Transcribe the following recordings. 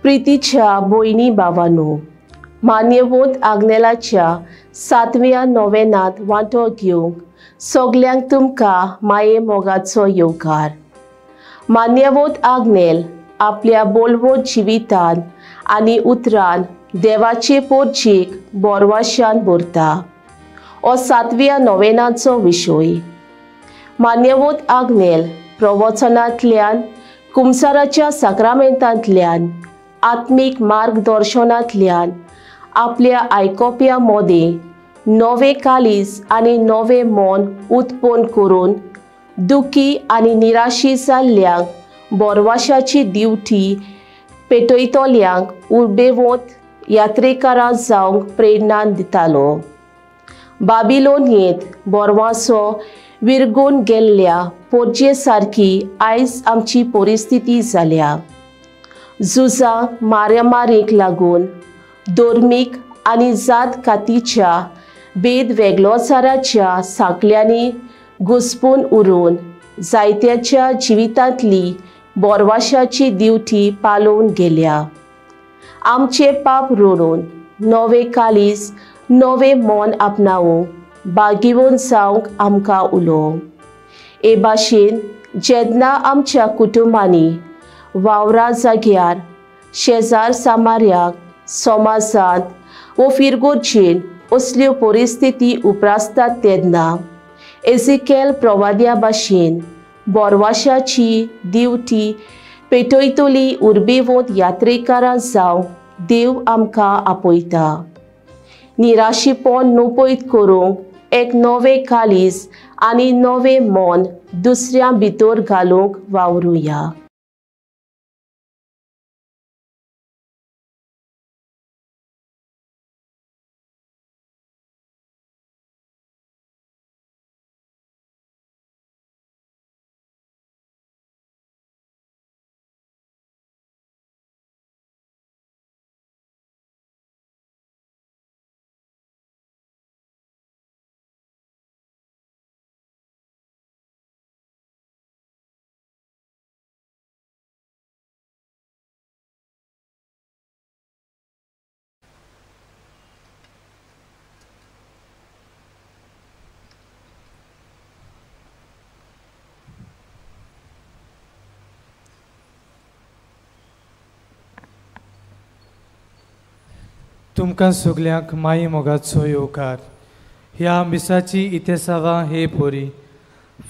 प्रितीच्या भयणी भावांनो, मान्यवंत आग्नेलाच्या सातव्या नोवेनांत वांटो घेवंक सगल्यांक तुमकां माये मोगाचो येवकार. मान्यवंत आग्नेल आपल्या बोलवत जिवितान आनी उतरान देवाचे पोरचीक बोरवाशान भरता. हो सातव्या नोवेनाचो विशय. मान्यवंत आग्नेल प्रवचनांतल्यान, कुमसाराच्या साक्रामेंतांतल्यान, आत्मीक मार्गदर्शनांतल्यान आपल्या आयकोप्या मोदें नवे कालीज आनी नवें मन उत्पन्न करून दुखी आनी निराशी जाल्ल्यांक बोरवाशाची दिवटी पेटयतल्यांक उर्बेवंत यात्रेकारां जावंक प्रेरणा दितालो. बाबिलोनियेंत बोरवासो विरगून गेल्ल्या पोरजे सारकी आयज आमची परिस्थिती जाल्या. झुजां मारामारीक लागून धर्मीक आनी जात कातीच्या भेद वेगळोचाराच्या सांकल्यांनी घुसपून उरून जायत्याच्या जिवितांतली बोरवाशाची दिवटी पालोवन गेल्या. आमचे पाप रोडून नवे कालीज नवे मन आपणावूंक बागिवन जावंक आमकां उलोवं. हे भाशेन जेन्ना आमच्या कुटुंबांनी, वावरा जाग्यार, शेजार सामार्याक, समाजांत वो फिरगोर्जेन असल्यो परिस्थिती उप्रासतात तेन्ना एजिकेल प्रवाद्या भाशेन बोरवाशाची दिवटी पेटयतली उर्बेवंत यात्रेकारां जावंक देव आमकां आपयता. निराशीपण नपयत करूंक एक नवें कालीज आनी नवें मन दुसऱ्यां भितर घालूंक वावरुया. तुमकां सगल्यांक माई मोगाचो येवकार. ह्या मिसाची इतिहासावां हे पोरी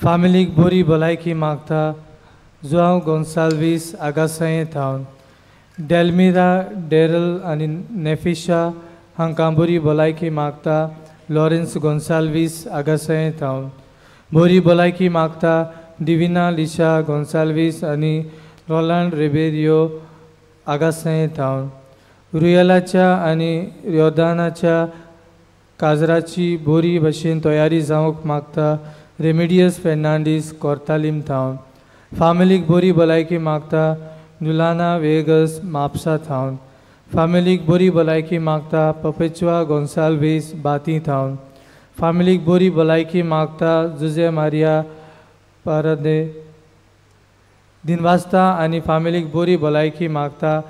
फामिलीक बरी भलायकी मागता. जुआंव गोन्साल्वीस आगासाये थावन, डेल्मिरा डेरल आनी नेफिशा हांकां बरी भलायकी मागता. लॉरेन्स गोन्साल्वीस आगासाये थावन बरी भलायकी मागता. डिविना लिशा गोन्साल्वीस आनी रोलांड रिबेरियो आगासाये थावन. रुयलाच्या आनी योदानाच्या काजराची बोरी भशेन तयारी जावंक मागता. रेमिडियस फेर्नांडीस कोर्तालीम थावन फामिलीक बोरी भलायकी मागता. नुलाना वेगस म्हापसा थावन फामिलीक बोरी भलायकी मागता. पपेचुआ गोन्साल्वीस बाती थावन फामिलीक बोरी भलायकी मागता. जुजे मारिया पारदे दिनवास्ता आनी फामिलीक बोरी भलायकी मागता.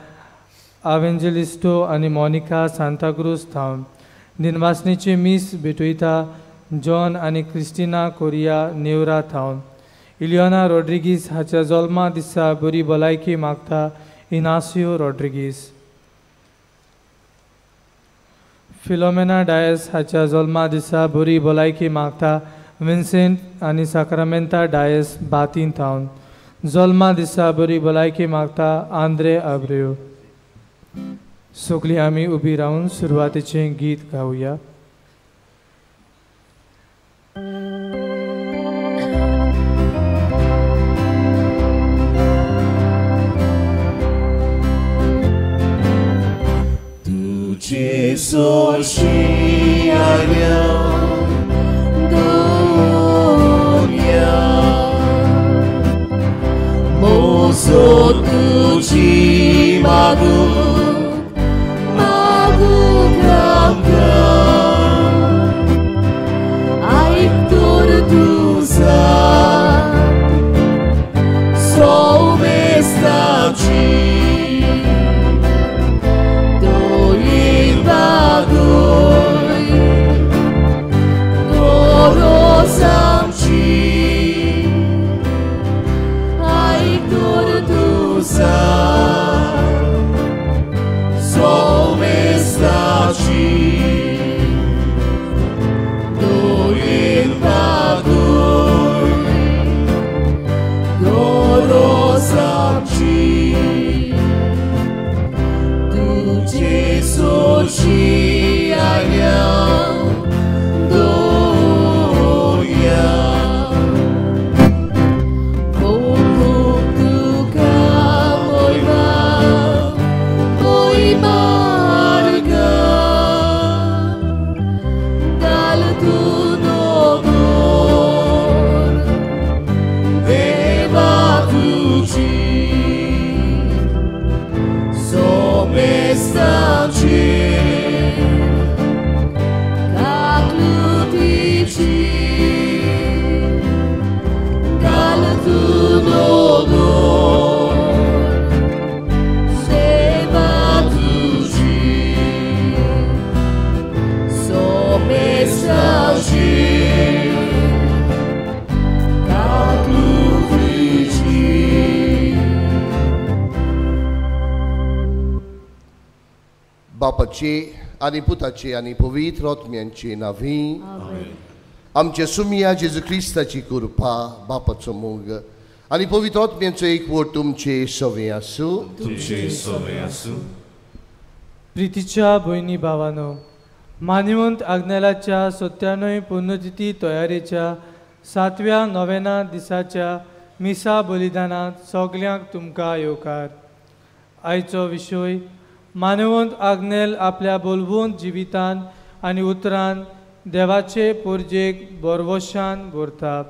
आवेंजलिस्टो आनी मोनिका सांताक्रूज थावन दिनवासनीची मीस भेटयता. जॉन आनी क्रिस्टिना कोरिया नेवरा थावन इलियोना रॉड्रिगीस हाच्या जल्मा दिसा बरी भलायकी मागता. इनासियो रॉड्रिगीस. फिलोमेना डायस हाच्या जल्मा दिसा बरी भलायकी मागता. विन्सेंट आनी साक्रामेंता डायस बातीन थावन जल्मा दिसा बरी भलायकी मागता. आंद्रे आब्रेव. सगळीं आमी उबी रावन सुरवातेचें गीत गावया. तुझे सोशी आयल्या दुनिया मोजो तुजी मागूं Soul तुमचे सोशी आयल्या दोया बापाचे आनी पुताचे आनी पवित्र आत्म्यांचे नांवी आमच्या सुमिया जेजू क्रिस्ताची कृपा, बापाचो मोग आनी पवित्र आत्म्यांचो एकवट तुमचे सवे आसूं. तुमचे सवे आसूं. प्रितीच्या भयणी भावानो, मानवंत आग्नेलाच्या 97 पुण्यतिथी तयारेच्या 7व्या नोवेना दिसाच्या मिसा बलिदानांत सगल्यांक तुमकां येवकार. आयचो विशय मानवंत आग्नेल आपल्या बोलवंत जिवितान आनी उतरान देवाचे पोरजेक बोरवशान भरता.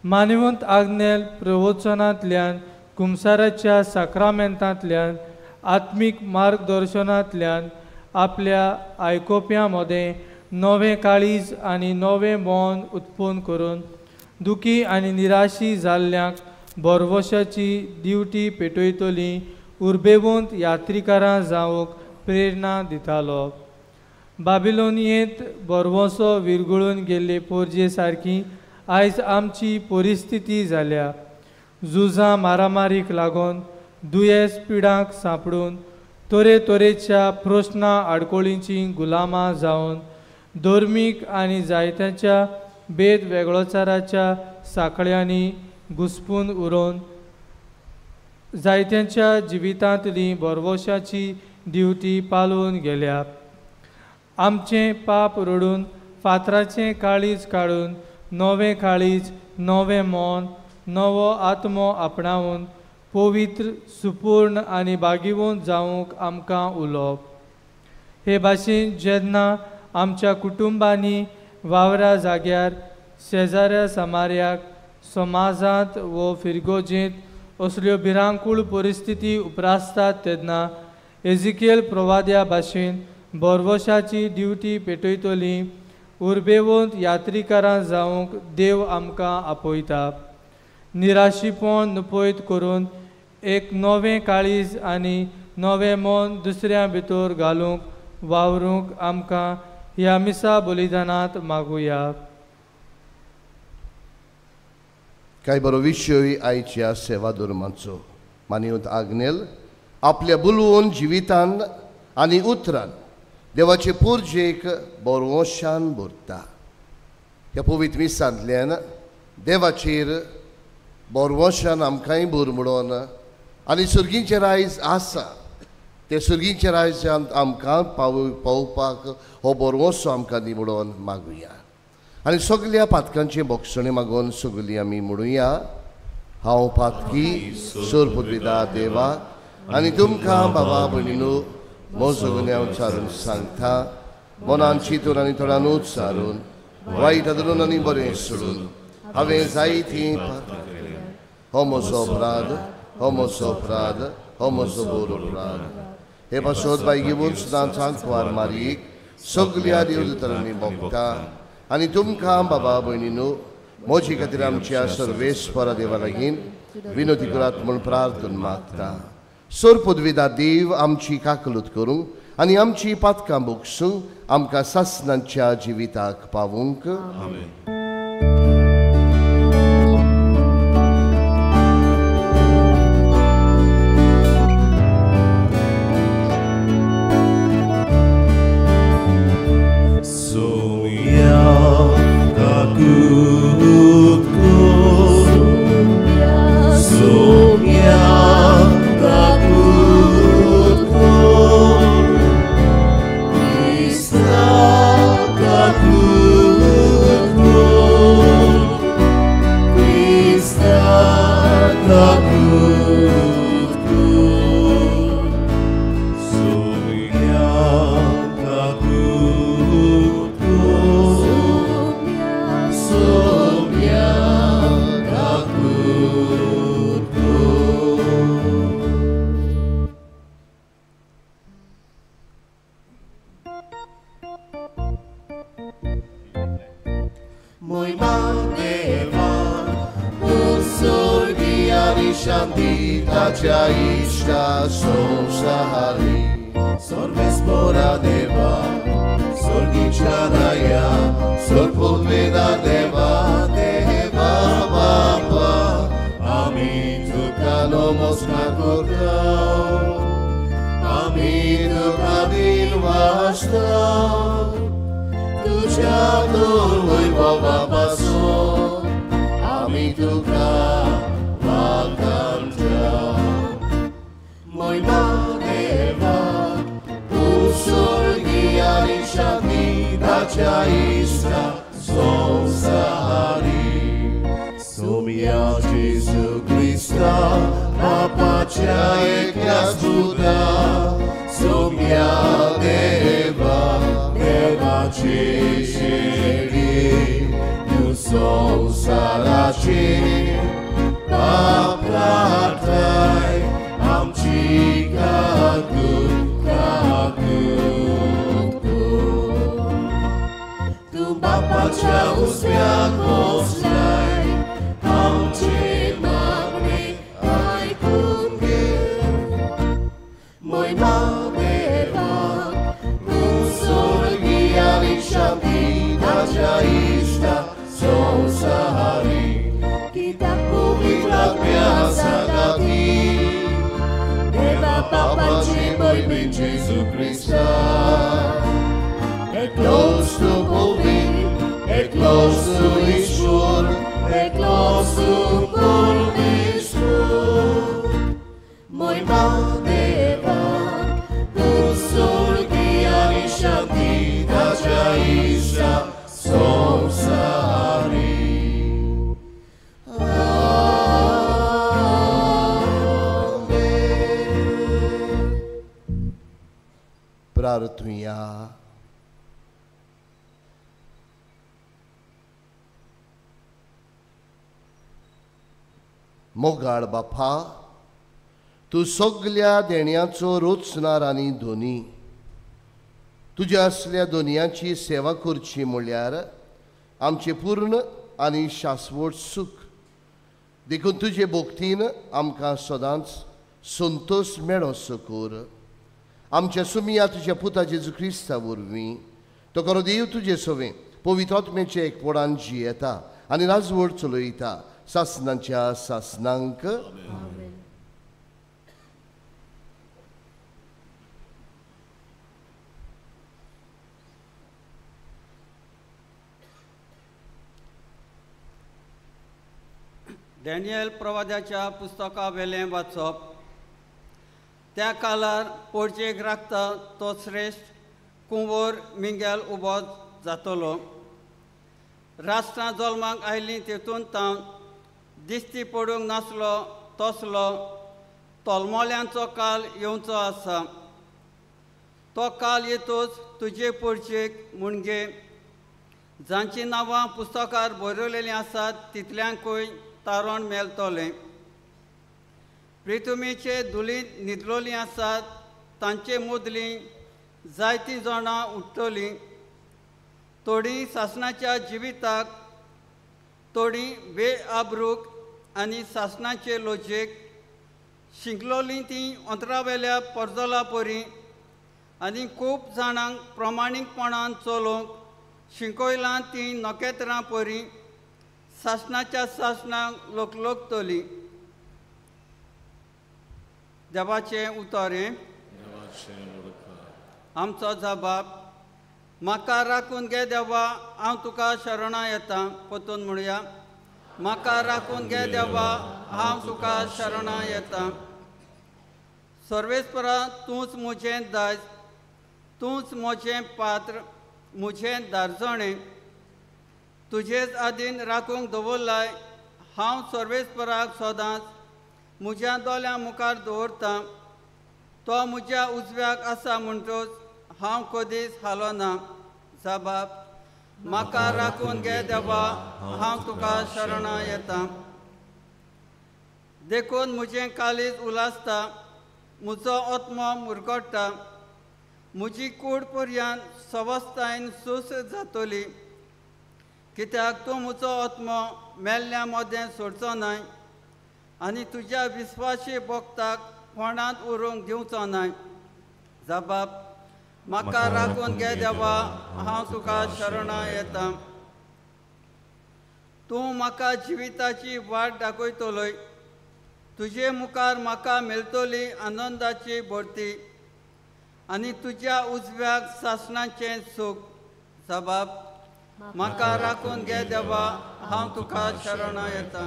मानवंत आग्नेल प्रवचनांतल्यान, कुमसाराच्या साक्रामेंतांतल्यान, आत्मीक मार्गदर्शनांतल्यान आपल्या आयकोप्यां मदें नवें काळीज आनी नवें मन उत्पन्न करून दुखी आनी निराशी जाल्ल्यांक बोरवशाची दिवटी पेटयतली उर्बेवंत यात्रिकारां जावंक प्रेरणा दितालो. बाबिलोनियेंत बोरवसो विरगळून गेल्ले पोरजे सारकी आयज आमची परिस्थिती जाल्या. झुजां मारामारीक लागून, दुयेंस पिडांक सांपडून, तरेतरेच्या प्रस्नां आडकोळींची गुलामां जावन, धर्मीक आनी जायत्यांच्या भेद वेगळोचाराच्या साकळ्यांनी घुसपून उरोवन जायत्यांच्या जिवितांतली बोरवशाची दिवटी पालोवन गेल्या. आमचें पाप रडून, फातराचें काळीज काडून, नवें काळीज, नवें मन, नवो आत्मो आपणावन पवित्र, सुपूर्ण आनी बागिवंत जावंक आमकां उलोवप. हे भाशेन जेन्ना आमच्या कुटुंबांनी, वावरा जाग्यार, शेजाऱ्या समार्याक, समाजांत वो फिरगोजेंत असल्यो भिरांकूळ परिस्थिती उप्रासतात तेन्ना एजिकेल प्रवाद्या भाशेन बोरवशाची ड्युटी पेटयतली उर्बेवंत यात्रिकारां जावंक देव आमकां आपयता. निराशीपण नुपयत करून एक नवें काळीज आनी नवें मन दुसऱ्या भितर घालूंक वावरूंक आमकां ह्या मिसा बलिदानांत मागुया. काय बरो विशय आयच्या सेवा धर्माचो. मानवंत आग्नेल आपल्या बुलवून जिवितान आनी उतरान देवाचे पुर्जेक बोरवशान भरता. ह्या पवित्र मिसांतल्यान देवाचेर बोरवशान आमकांय भर म्हणून आनी सुर्गींचें रायज आसा ते सुर्गींच्या रायजांत आमकां पावपाक हो बोरवसो आमकां दी म्हणून मागुया. आनी सगल्या पातकांचे बोगसणे मागून सगली आमी म्हणुया, हांव पातकी सोरपुदविदा देवा आनी तुमकां बाबा भयणीनू म्हजो गुन्यांव उच्चारून सांगता, मनान चिंतून आनी थोड्यान उच्चारून, वायट धरून आनी बरें सोडून हांवें जायतीं पातकां केल्यां. हो म्हजो अपराध, हो म्हजो अपराध, हो म्हजो बरो अपराध. हे पासत बाय घेवन सुद्दां सांकवार मारयेक सगल्या देवदूतांनी भोगता आनी तुमकां बाबा भयणीनू म्हजे खातीर आमच्या सर्वेस्परा देवा लागीं विनोदी करात म्हूण प्रार्थना मागता. सोरपुदविदा देव आमची काकलूत करूंक आनी आमची पातकां भोगसूंक आमकां सासणाच्या जिविताक पावूंक. Sonia, kakut ko, शांती ताच्या इश्टा संवसारी. सर्वेस्परा देवा स्वर्गीच्या राया सर्ववेदा देवा देवा बापा आमी तुका नमस्कार करता आमी तुका दिनवासता तुझ्या दुर्वैभवा पासून आमी तुका वाखाणता. मोयमा देवा स्वर्गीय शांती ताच्या इश्टा संवसारी. सोम्या जेजू क्रिस्ता बापाच्या एकल्याच पुता सोम्या देवा देवाचे शेळी तूं संवसाराचे पाप काडटाय आमची काकूट काकूट कर. तूं बापाच्या उजव्याक बसलाय आमचे मागणे आयकून घे. मोयमा देवा तूं स्वर्गीय शांती ताच्या इश्टा संवसारी. कित्याक पवित्र आत्म्या सांगाती देवा बापाचे मोहिमेन जेजू क्रिस्ता एकलोच तूं पवित्र एकलोच तूं ईश्वर एकलोच तूं परमेश्वर. मोहिमा देवा तूं स्वर्गीय शांती ताच्या इश्टा संवसारी. आमेन. प्रार्थुया. मोगाळ बापा तूं सगल्या देण्याचो रोचणार आनी धोनी. तुज्या असल्या दोनयांची सेवा करची म्हळ्यार आमचें पूर्ण आनी शाश्वत सूख. देखून तुजे भक्तीन आमकां सदांच संतोश मेळोसो कर. आमच्या सुमिया तुज्या पुता जेजू क्रिस्ता वरवीं तो खरो देव तुजे सवें पवित्र आत्म्याचे एकवटान जियेता आनी राजवट चलयता सासनाच्या सासनांक. डॅनियल प्रवाद्याच्या पुस्तका वेलें वाचप. त्या काळार पोर्चेक राखता तो श्रेश्ठ कुंवर मिंगेल उबो जातलो. राष्ट्रां जल्माक आयलीं तेतून तावन दिश्टी पडूंक नासलो तसलो तोलमोल्यांचो काल येवचो आसा. तो काल येतोच तुजे पोर्चेक मुणगे जांचीं नांवां पुस्तकार बरयलेलीं आसात तितल्यांकूय तारण मेळटलें. प्रितुमीचे धुलींत न्हिदलोलीं आसात तांचे मदलीं जायतीं जाणां उठ्ठलीं. थोडीं सासणाच्या जिविताक थोडीं बेआब्रूक आनी सासणाचे लोजेक शिंकलोलीं तीं अंतरावेल्या परजला परी आनी खूब जाणांक प्रमाणीकपणान चलोवंक शिंकयलां तीं नखेत्रां परी सासणाच्या सासणाक लोकलोकतली. देवाचें उतर हें. आमचो जबाब. म्हाका राखून घे देवा हांव तुका शरणां येता. परतून म्हणया म्हाका राखून घे देवा हांव तुका शरणां येता. सर्वेस्परा तूंच म्हजें दायज तूंच म्हजें पात्र म्हजें दारजणें तुजेच आदीन राखूंक दवरलाय. हांव सर्वेस्पराक सदांच म्हज्या दोळ्यां मुखार दवरता. तो म्हज्या उजव्याक आसा म्हणटच हांव कदीच हालोना. जबाब म्हाका राखून घे देवा हांव तुका शरणां येता. देखून म्हजें काळीज उलासता म्हजो आत्मो मुरगट्टा. म्हजी कूड पर्यान सवस्तायेन सूस जातली. कित्याक तूं म्हजो आत्मो मेल्ल्या मदें सोडचो न्हय आनी तुज्या विस्वाशी भक्ताक फोंडांत उरूंक दिवचो नाय. जबाब, म्हाका राखून घे देवा, हांव तुका शरणां येता. तूं म्हाका जिविताची वाट दाखयतलोय, तुजे मुखार म्हाका मेळटली आनंदाची भरती आनी तुज्या उजव्याक सासणाचें सूख. जबाब, म्हाका राखून घे देवा, हांव तुका शरणां येता.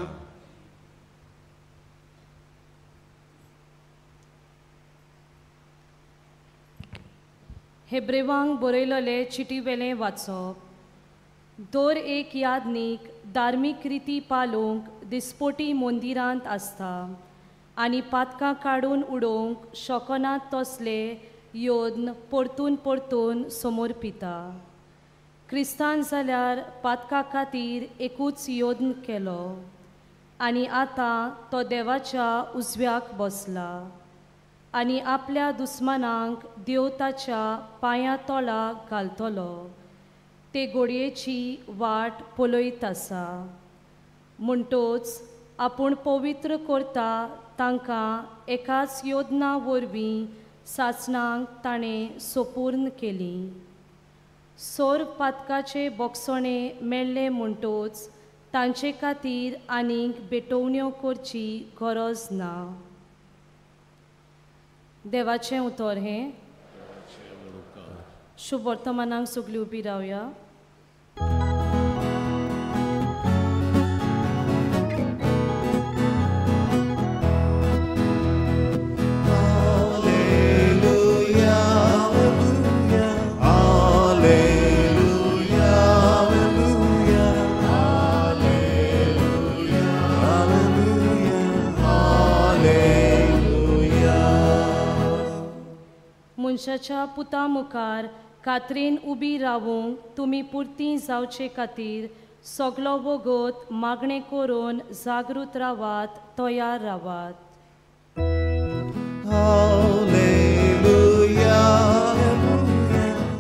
हेब्रेवांक बरयलले चिटीवेलें वाचप. दर एक यादनीक धार्मीक रिती पालोवंक दिसपोटी मंदिरांत आसता आनी पातकां काडून उडोवंक शकनात तसले यत्न परतून परतून समर्पिता. क्रिस्तान जाल्यार पातका खातीर एकूच यत्न केलो आनी आतां तो देवाच्या उजव्याक बसला आनी आपल्या दुस्मानांक देव ताच्या पांया तोळा घालतलो. ते घोडयेची वाट पळयत आसा. म्हणटोच आपूण पवित्र करता तांकां एकाच योजना वरवीं सासणांक ताणें सोपूर्ण केली. सोर पातकाचे बोगसणे मेळ्ळे म्हणटोच तांचे खातीर आनीक भेटवण्यो करची गरज ना. देवाचें उतर हें. शुभ वर्तमानाक सगळीं उबी रावया. मनशाच्या पुता मुखार कात्रेन उबी रावूंक तुमी पुरती जावचे खातीर सगलो वगत मागणें करून जागृत रावात, तयार रावात. Hallelujah,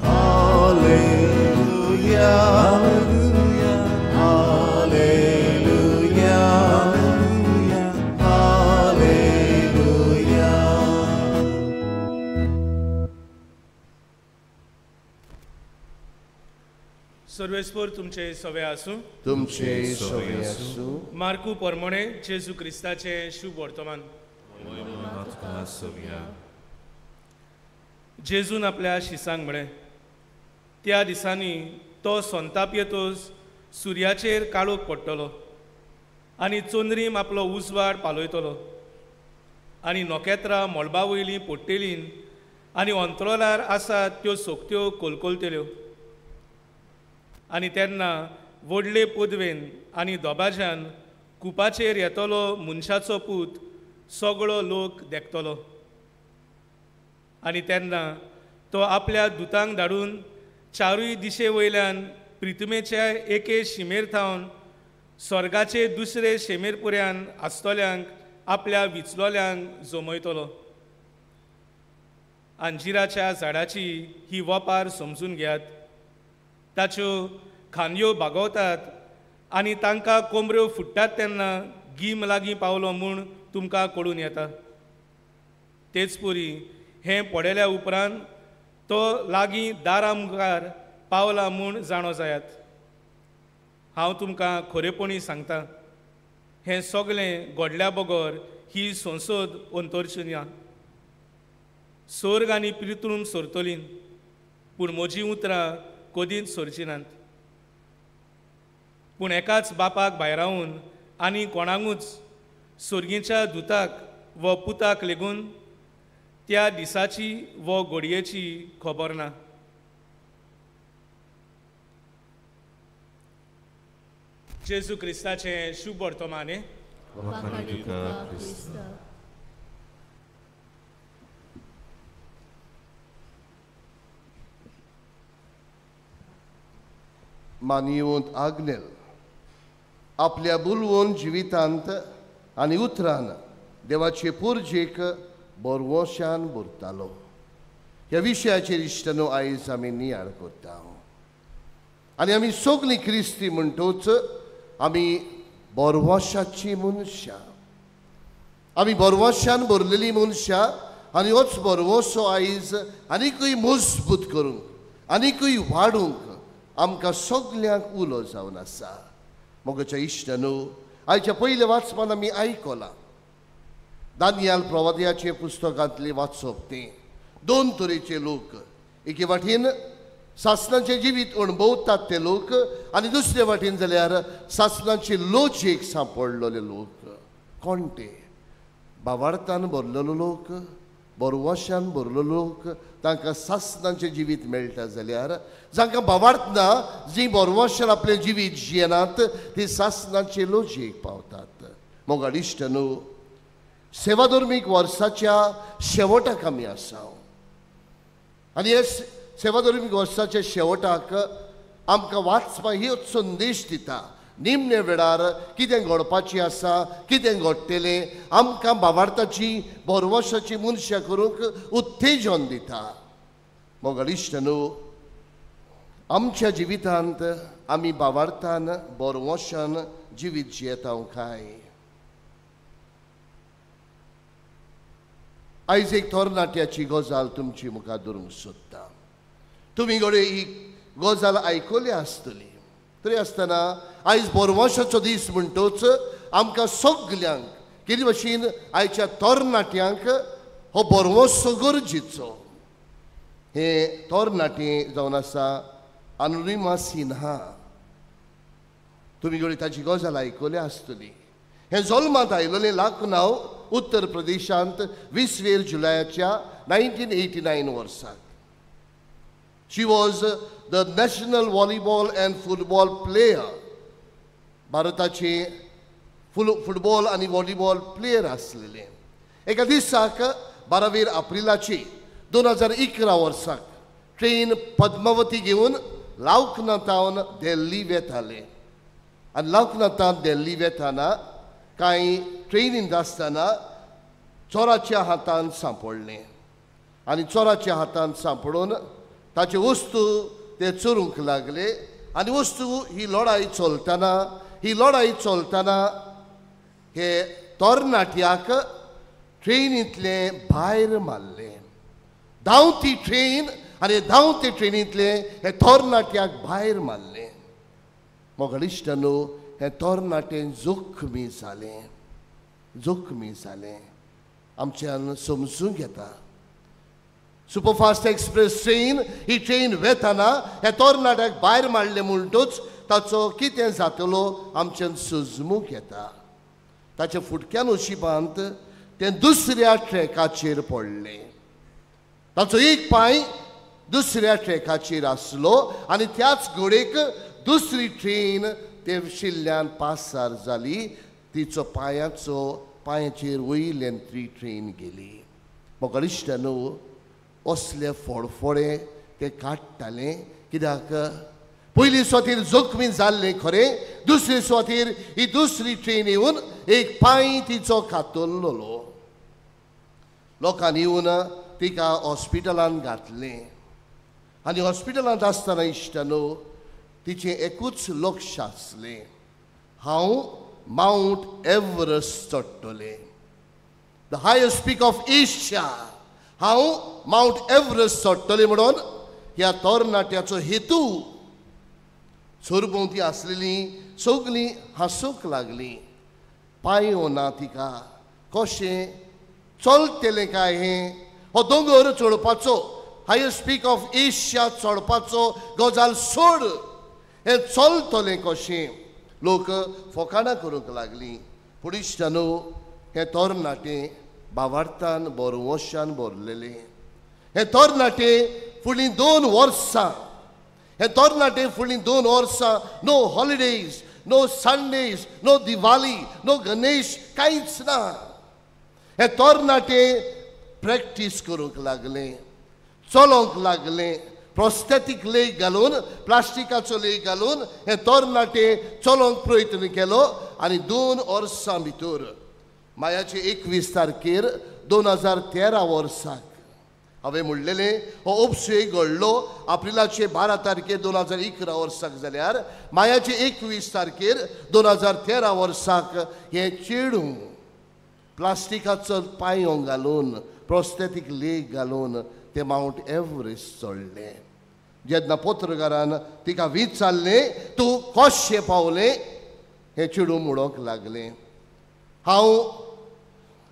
hallelujah, hallelujah, hallelujah. सर्वेस्पर तुमचे सवे आसूं. तुमचे सवे आसूं. मार्कू परमणे जेजू क्रिस्ताचे शुभ वर्तमान. जेजून आपल्या शिसांक म्हळें, त्या दिसांनी तो संताप येतोच सुर्याचेर काळोख पडटलो आनी चंद्रीम आपलो उजवाड पालयतलो आनी नखेत्रां मळबा वयलीं पडटेलीं आनी अंतरोलार आसात त्यो सोकत्यो कोलकोलतल्यो. आनी तेन्ना व्हडले पदवेन आनी दबाज्यान कुपाचेर येतलो मनशाचो पूत सगळो लोक देखतलो. आनी तेन्ना तो आपल्या दुतांक धाडून चारूय दिशे वयल्यान प्रितमेच्या एके शिमेर थावन स्वर्गाचे दुसरे शिमेर पुऱ्यान आसतल्यांक आपल्या विचलोल्यांक जमयतलो. अंजिराच्या झाडाची ही वपार समजून घेयात. ताच्यो खांदयो बागवतात आनी तांकां कोमऱ्यो फुट्टात तेन्ना गीम लागीं पावलो म्हूण तुमकां कळून येता. तेच परी हें पळयल्या उपरांत तो लागीं दारा मुखार पावला म्हूण जाणो जायात. हांव तुमकां खरेपणी सांगता, हें सगळें घडल्या बगर ही संसद अंतरची ना. सोर्ग आनी पितृम सोरतली, पूण म्हजीं उतरां कदींच सोरची नात. पूण एकाच बापाक भायरावन आनी कोणाकूच सोर्गीच्या दुताक व पुताक लेगून त्या दिसाची व घडयेची खबर ना. जेजू क्रिस्ताचें शुभ वर्तमान. मानिवंत आग्नेल आपल्या बुलवून जिवितांत आनी उतरान देवाचे पुर्जेक बरवशान भरतालो. ह्या विशयाचेर इश्टानो आयज आमी नियाळ करता आनी आमी सगळीं क्रिस्ती म्हणटूच आमी बोरवशाची मनशां. आमी बरवशान भरलेली मनशां आनी होच बरवसो आयज आनीकूय मजबूत करूंक आनीकूय वाडूंक आमकां सगल्यांक उलो जावन आसा. मोगाच्या इश्टांनो, आयच्या पयल्या वाचपान आमी आयकलां दानियाल प्रवादयाचे पुस्तकांतलें वाचप तें दोन तरेचे लोक, एके वाटेन सासणाचें जिवीत अणभवतात ते लोक आनी दुसरे वाटेन जाल्यार सासणाचे लोचेक सांपडलेले लोक. कोण ते? बावार्थान भरलेलो लोक, बरवशान भरलो लोक, तांकां सासणाचें जिवीत मेळटा जाल्यार जांकां बावार्थ ना, जीं बरवशान आपलें जिवीत जियेनात ती सासणाचे लोचेक पावतात. मोगाळ इश्टांनो, सेवाधर्मीक वर्साच्या शेवटाक आमी आसा आनी हे सेवाधर्मीक वर्साच्या शेवटाक आमकां वाचपाक ही संदेश दिता. निमणे वेळार कितें घडपाचें आसा, कितें घडटलें, आमकां बावार्थाची बरवशाची मनशां करूंक उत्तेजन दिता. मोगाळ इश्टांनो, आमच्या जिवितांत आमी बावार्थान बरवशान जिवीत जियेता काय? आयज एक तरणाट्याची गजाल तुमची मुखार धरूंक सोदता. तुमी घडये ही गजाल आयकली आसतली, तरी आसतना आयज बरवशाचो दीस म्हणटच आमकां सगल्यांक कितें भशेन आयच्या तरणाट्यांक हो बरवसो गरजेचो. हे तरणाटे जावन आसा अनुरिमा सिन्हा. तुमी घडये ताची गजाल आयकली आसतली. हें जल्मांत आयिल्लें लखनौ उत्तर प्रदेशांत 20 जुलयाच्या 1989 वर्साक. She was the national volleyball and football player. भारताचे फुटबॉल आनी व्हॉलीबॉल प्लेयर आसलेले. एका दिसाक 12 एप्रिलाची 2011 वर्साक ट्रेन पद्मावती घेवन लखनौतावन दिल्ली वेताले आनी लखनौतावन दिल्ली वेताना कांय ट्रेनींत आसतना चोराच्या हातान सांपडलें आनी चोराच्या हातान सांपडून ताचे वस्तू ते चोरूंक लागले आनी वस्तू ही लढाई चलतना हे तरणाट्याक ट्रेनींतलें भायर मारलें. धांवती ट्रेन आनी धांवते ट्रेनींतलें हे तरणाट्याक भायर मारलें. मोगाळ इश्टांनो, हें तरणाटें जखमी जालें, जखमी जालें. आमच्यान समजूंक येता. सुपरफास्ट एक्सप्रेस ट्रेन ही ट्रेन वेताना ह्या तरणाट्याक भायर मारलें म्हणटूच ताचो कितें जातलो आमच्यान सजमूंक येता. ताच्या फुटक्या नशिबांत तें दुसऱ्या ट्रॅकाचेर पडलें. ताचो एक पांय दुसऱ्या ट्रॅकाचेर आसलो आनी त्याच घोडेक दुसरी ट्रेन ते शिल्ल्यान पासार जाली. तिचो पांयाचेर वयल्यान ती ट्रेन गेली. मोगाळ इश्टांनो, असले फोडफोडे ते काडटाले कित्याक पयली सुवातेर जखमी जाल्लें खरें, दुसरे सुवातेर ही दुसरी ट्रेन येवन एक पांय तिचो कातरलेलो. लोकांनी येवन तिका हॉस्पिटलांत घातलें आनी हॉस्पिटलांत आसतना इश्टांनो तिचें एकूच लक्ष आसलें, हांव मावंट एव्हरेस्ट चडटलें, the highest peak of Asia, हांव मावंट एव्हरेस्ट चडटलें म्हणून ह्या तरणाट्याचो हेतू. सरभोंवती आसलेली सगळीं हांसूंक लागलीं. पांयो ना तिका, कशें चलतलें काय हें, हो दोंगर चडपाचो, हायस्ट पीक ऑफ एशिया चडपाचो गजाल सोड, हें चलतलें कशें? लोक फकाणां करूंक लागलीं. पूण इश्टांनो, हें तरणाटें बावार्थान बरवशान भरलेलें. हें तरणाटें फुडलीं 2 वर्सां, हें तरणाटें फुडलीं 2 वर्सां no holidays, no Sundays, no Diwali, no Ganesh, कांयच ना. हें तरणाटें प्रॅक्टीस करूंक लागलें, चलोंक लागलें. प्रोस्थेटीक लेग घालून, प्लास्टिकाचो लेग घालून हें तरणाटें चलोवंक प्रयत्न केलो आनी 2 वर्सां भितर मायाचे 21 तारखेर 2013 वर्साक हांवें म्हणलेलें हो उपसुय घडलो एप्रिलाचे 12 तारखेर 2011 वर्साक जाल्यार मायाचे 21 तारखेर 2013 वर्साक हें चेडूं प्लास्टिकाचो पांयो घालून, प्रोस्थेटीक लेग घालून तें मावंट एवरेस्ट चडलें. जेन्ना पत्रकारान तिका विचारलें तूं कशें पावलें, हें चेडूं म्हणूंक लागलें, हांव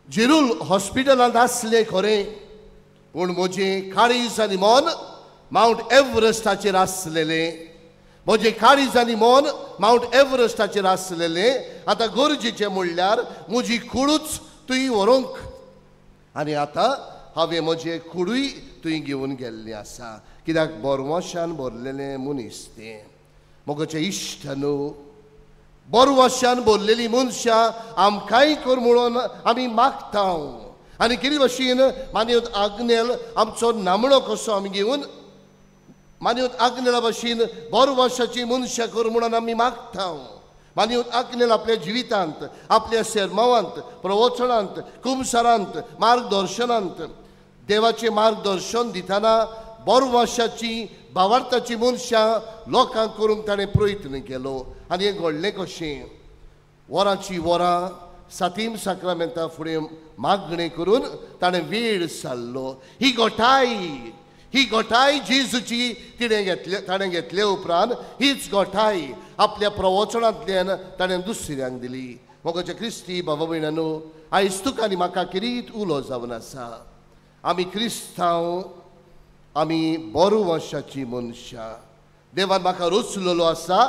जिरूल हॉस्पिटलांत आसलें खरें, पूण म्हजें काळीज आनी मन मावंट एवरेस्टाचेर आसलेलें. म्हजें काळीज आनी मन मावंट एवरेस्टाचेर आसलेलें. आतां गरजेचें म्हणल्यार म्हजी कुडूच तुवें व्हरूंक, आनी आतां हांवें म्हजें कुडूय तुवें घेवन गेल्लें आसा. कित्याक बोरवाशान भरलेलें मनीस तें. मोगाचे इश्ट न्हू, बोरवाशान भरलेलीं मनशां आमकांय कर म्हणून आमी मागता. आनी कितें भशेन मान्यत आग्नेल आमचो नामणो कसो आमी घेवन मान्यत आग्नेला भशेन बोरवाशाची मनशां कर म्हणून आमी मागता. मान्यत आग्नेल आपल्या जिवितांत, आपल्या सेरमावांत, प्रवचनांत, कुमसारांत, मार्गदर्शनांत देवाचें मार्गदर्शन दितना बोरवाशाची भावार्थाची मनशां लोकांक करूंक ताणें प्रयत्न केलो. आनी हें घडलें कशें? वरांची वरां सातीम साक्रामेंता फुडें मागणें करून ताणें वेळ सारलो. ही गोठाय जेजूची तिणें घेतले, ताणें घेतले उपरांत हीच गोठाय आपल्या प्रवचनांतल्यान ताणें दुसऱ्यांक दिली. मोगाच्या क्रिस्ती बाबा भयणांनो, आयज तुका आनी म्हाका किरीत उलो जावन आसा. आमी क्रिस्तांव, आमी बोरवाशाची मनशां. देवान म्हाका रचलेलो आसा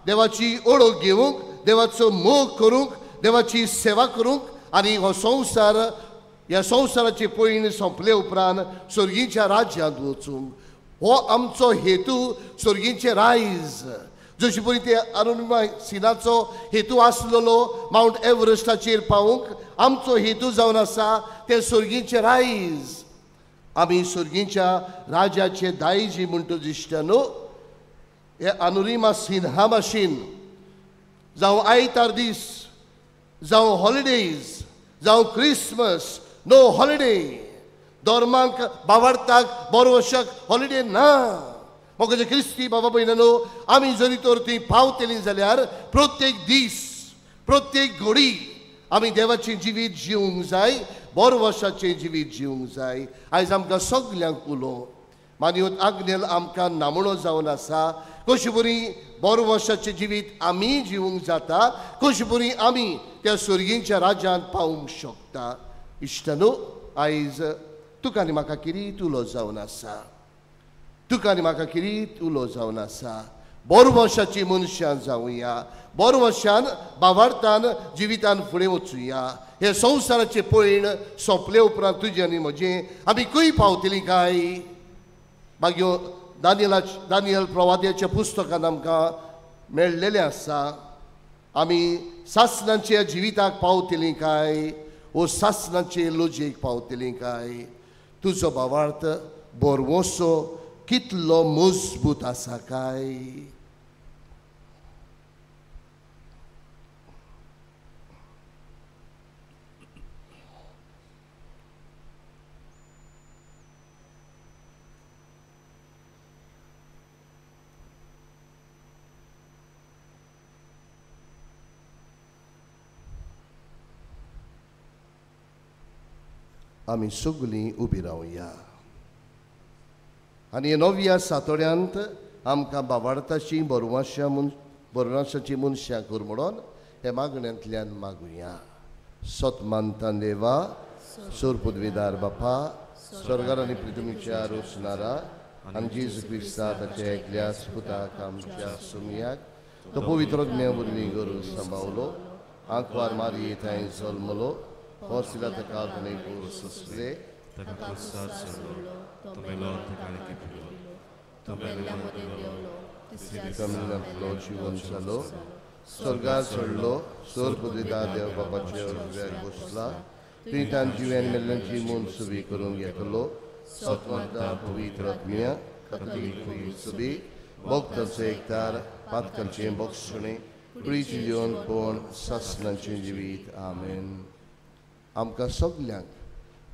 देवाची ओळख घेवंक, देवाचो मोग करूंक, देवाची सेवा करूंक. आनी हो संवसार, ह्या संवसाराची पयण सोंपले उपरांत सर्गीच्या राज्यांत वचूंक, हो आमचो हेतू. सर्गीचें रायज जशी पळय ते अरुणिमा सिनाचो हेतू आसलेलो मावंट एवरेस्टाचेर पावूंक, आमचो हेतू जावन आसा तें सर्गीचें रायज. आमी सर्गीच्या राजाचे दायजी म्हणटा दिश्ट न्हू, हे अनुरिमा सिन्हा भाशेन जावं आयतार दीस, जावं हॉलिडेज, जावं क्रिसमस, नो हॉलिडे. धर्मांक बावडताक बोरवशाक हॉलिडे ना. मोगाचे क्रिस्ती बाबा भयणांनो, आमी जरी तर ती पावतली जाल्यार प्रत्येक दीस, प्रत्येक घडी आमी देवाचें जिवीत जिवंक जाय, बोरवशाचें जिवीत जिवंक जाय. आयज आमकां सगल्यांक उलो मान्यत आग्नेल आमकां नामणो जावन आसा. कशी बरी बोरवशाचें जिवीत आमी जिवंक जाता, कशी बरी आमी त्या सर्गींच्या राज्यांत पावूंक शकता. इश्टानो, आयज तुका आनी म्हाका किरीत उलो जावन आसा, तुका आनी म्हाका किरीत उलो जावन आसा. बोरवशाची मनशां जावया, बोरवशान बावार्थान जिवितान फुडें वचुया. हे संवसाराचें पयण सोंपले उपरांत तुजें आनी म्हजें आमी खंय पावतलीं काय? मागीर दानियल प्रवाद्याच्या पुस्तकान आमकां मेळ्ळेलें आसा, आमी सासणाच्या जिविताक पावतलीं काय वो सासणाचे लजेक पावतलीं काय? तुजो भावार्थ बोरवसो कितलो मजबूत आसा काय? आमी सगलीं उबी रावया आनी नव्या सातोड्यांत आमकां बाबार्थाची बरवाशा बरवाशाची मनशां कर म्हणून हे मागण्यांतल्यान मागुया. सत मानता देवा, सोर पदवीदार बापा, स्वर्गार आनी पृथ्वीच्या रोसणारा आनी जेजू क्रिस्ता ताच्या एकल्या पुताक आमच्या सुमयाक तो पवित्र ज्ञा वरवीं गरू सांबावलो, आंकवार मारये थंय जल्मलो, हो सिला ताका सोंसले, ताका क्रुसार चडलो, तो मेलो ताका लिपलो, तो मेल्ल्या मदीं देंवलो, तिसऱ्या जिवन जालो, स्वर्गार चडलो, सोर पदवीदार देव बापाच्या उजव्याक बसला, तुवें तांची जिव्यान मेल्ल्यांची मन सुबी करून घेतलो. सत्वंता पवित्र आत्म्या कातोलीक सुबी भक्तांचो एकतार, पातकांचें बक्षणें, कुडीचें जिवन कोण सासणाचें जिवीत. आमेन. आमकां सगल्यांक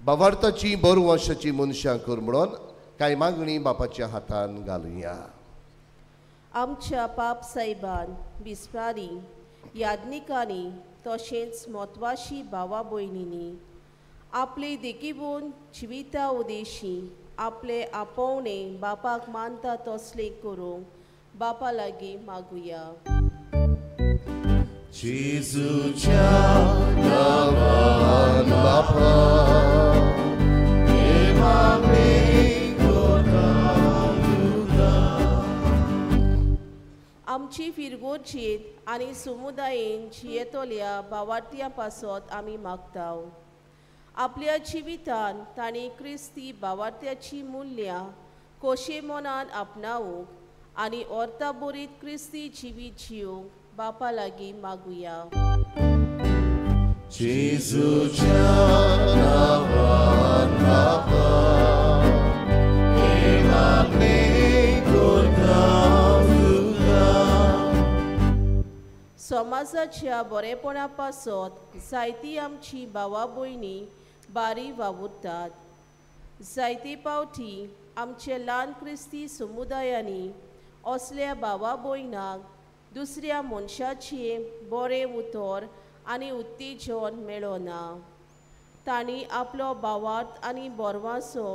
बावार्थाची बरवंशाची मनशां कर म्हणून कांय मागणी बापाच्या हातान घालुया. आमच्या पाप साहेबान, बिस्पारी, याज्ञिकांनी तशेंच म्हत्वाशी भावा भयणींनी आपली देखीबून जिविता उदेशी आपले आपोवणे बापाक मानता तसले करूंक बापा लागीं मागुया. जेजूच्या नांवान बापा हे मागणें करता तुका. आमची फिरगोर्जेंत आनी समुदायेन जियेतल्या भावार्थ्यां पासत आमी मागता. आपल्या जिवितान तांणी क्रिस्ती भावार्थ्याची मुल्यां खोशे मनान आपणावंक आनी अर्था बरीत क्रिस्ती जिवीत जिवंक बापा लागीं मागुया. जेजूच्या नांवान बापा हे मागणें करता तुका. समाजाच्या बरेपणा पासत जायती आमची भावा भयणी बारी वावुरतात. जायते पावटी आमचे ल्हान क्रिस्ती समुदायांनी असल्या भावा भयणांक दुसऱ्या मनशाचें बरें उतर आनी उत्तेजन मेळना. तांणी आपलो भावार्थ आनी बरवासो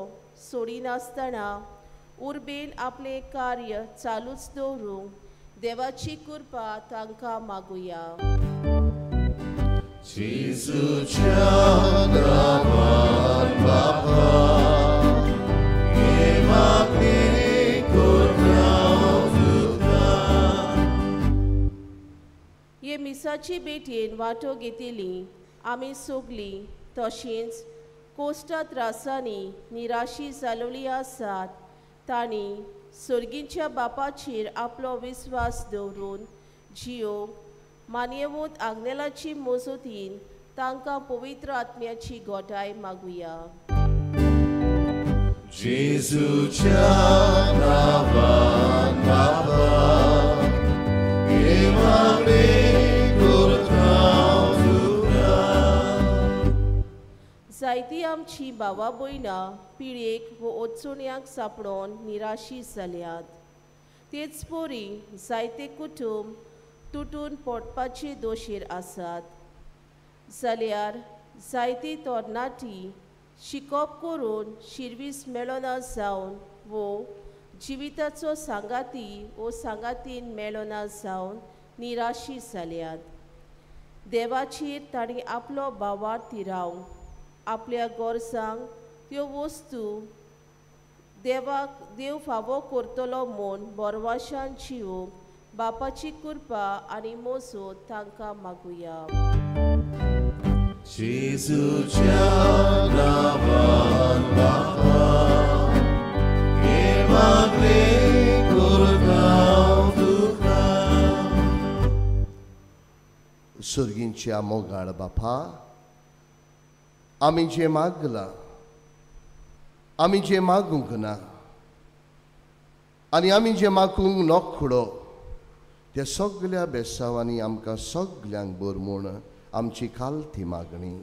सोडिनासतना उर्बेन आपलें कार्य चालूच दवरूंक देवाची कृपा तांकां मागुया. जेजूच्या नांवान बापा हे मागणें करता तुका. हे मिसाची भेटेन वांटो घेतली आमी सगलीं तशेंच कोश्टा त्रासांनी निराशी जालोली आसात तांणी सर्गीच्या बापाचेर आपलो विस्वास दवरून जियोंक मान्यवंत आग्नेलाची मजतीन तांकां पवित्र आत्म्याची गोठाय मागुया. जेजूच्या नांवान बापा हे मागणें करता तुका. जायती आमची भावा भयणां पिळयेक वो अडचण्यांक सांपडोन निराशी जाल्यात. तेच परी जायते कुटुंब तुटून पडपाचे दोशेर आसात. जाल्यार जायती तरणाटी शिकप करून शिरवीस मेळना जावन वो जिविताचो सांगाती वो सांगातीन मेळना जावन निराशी जाल्यात. देवाचेर तांणी आपलो भावार्थ थिरावंक आपल्या गरजांक त्यो वस्तू देवाक देव फावो करतलो म्हूण बरवाशान जिवंक बापाची कृपा आनी मजत तांकां मागुया. जेजूच्या नांवान बापा हे मागणें करता तुका. सर्गींच्या मोगाळ बापा, आमी जें मागलां, आमी जें मागूंक ना आनी आमी जें मागूंक नोकडो त्या सगल्या बेसांवांनी आमकां सगल्यांक बर म्हूण आमची खालती मागणी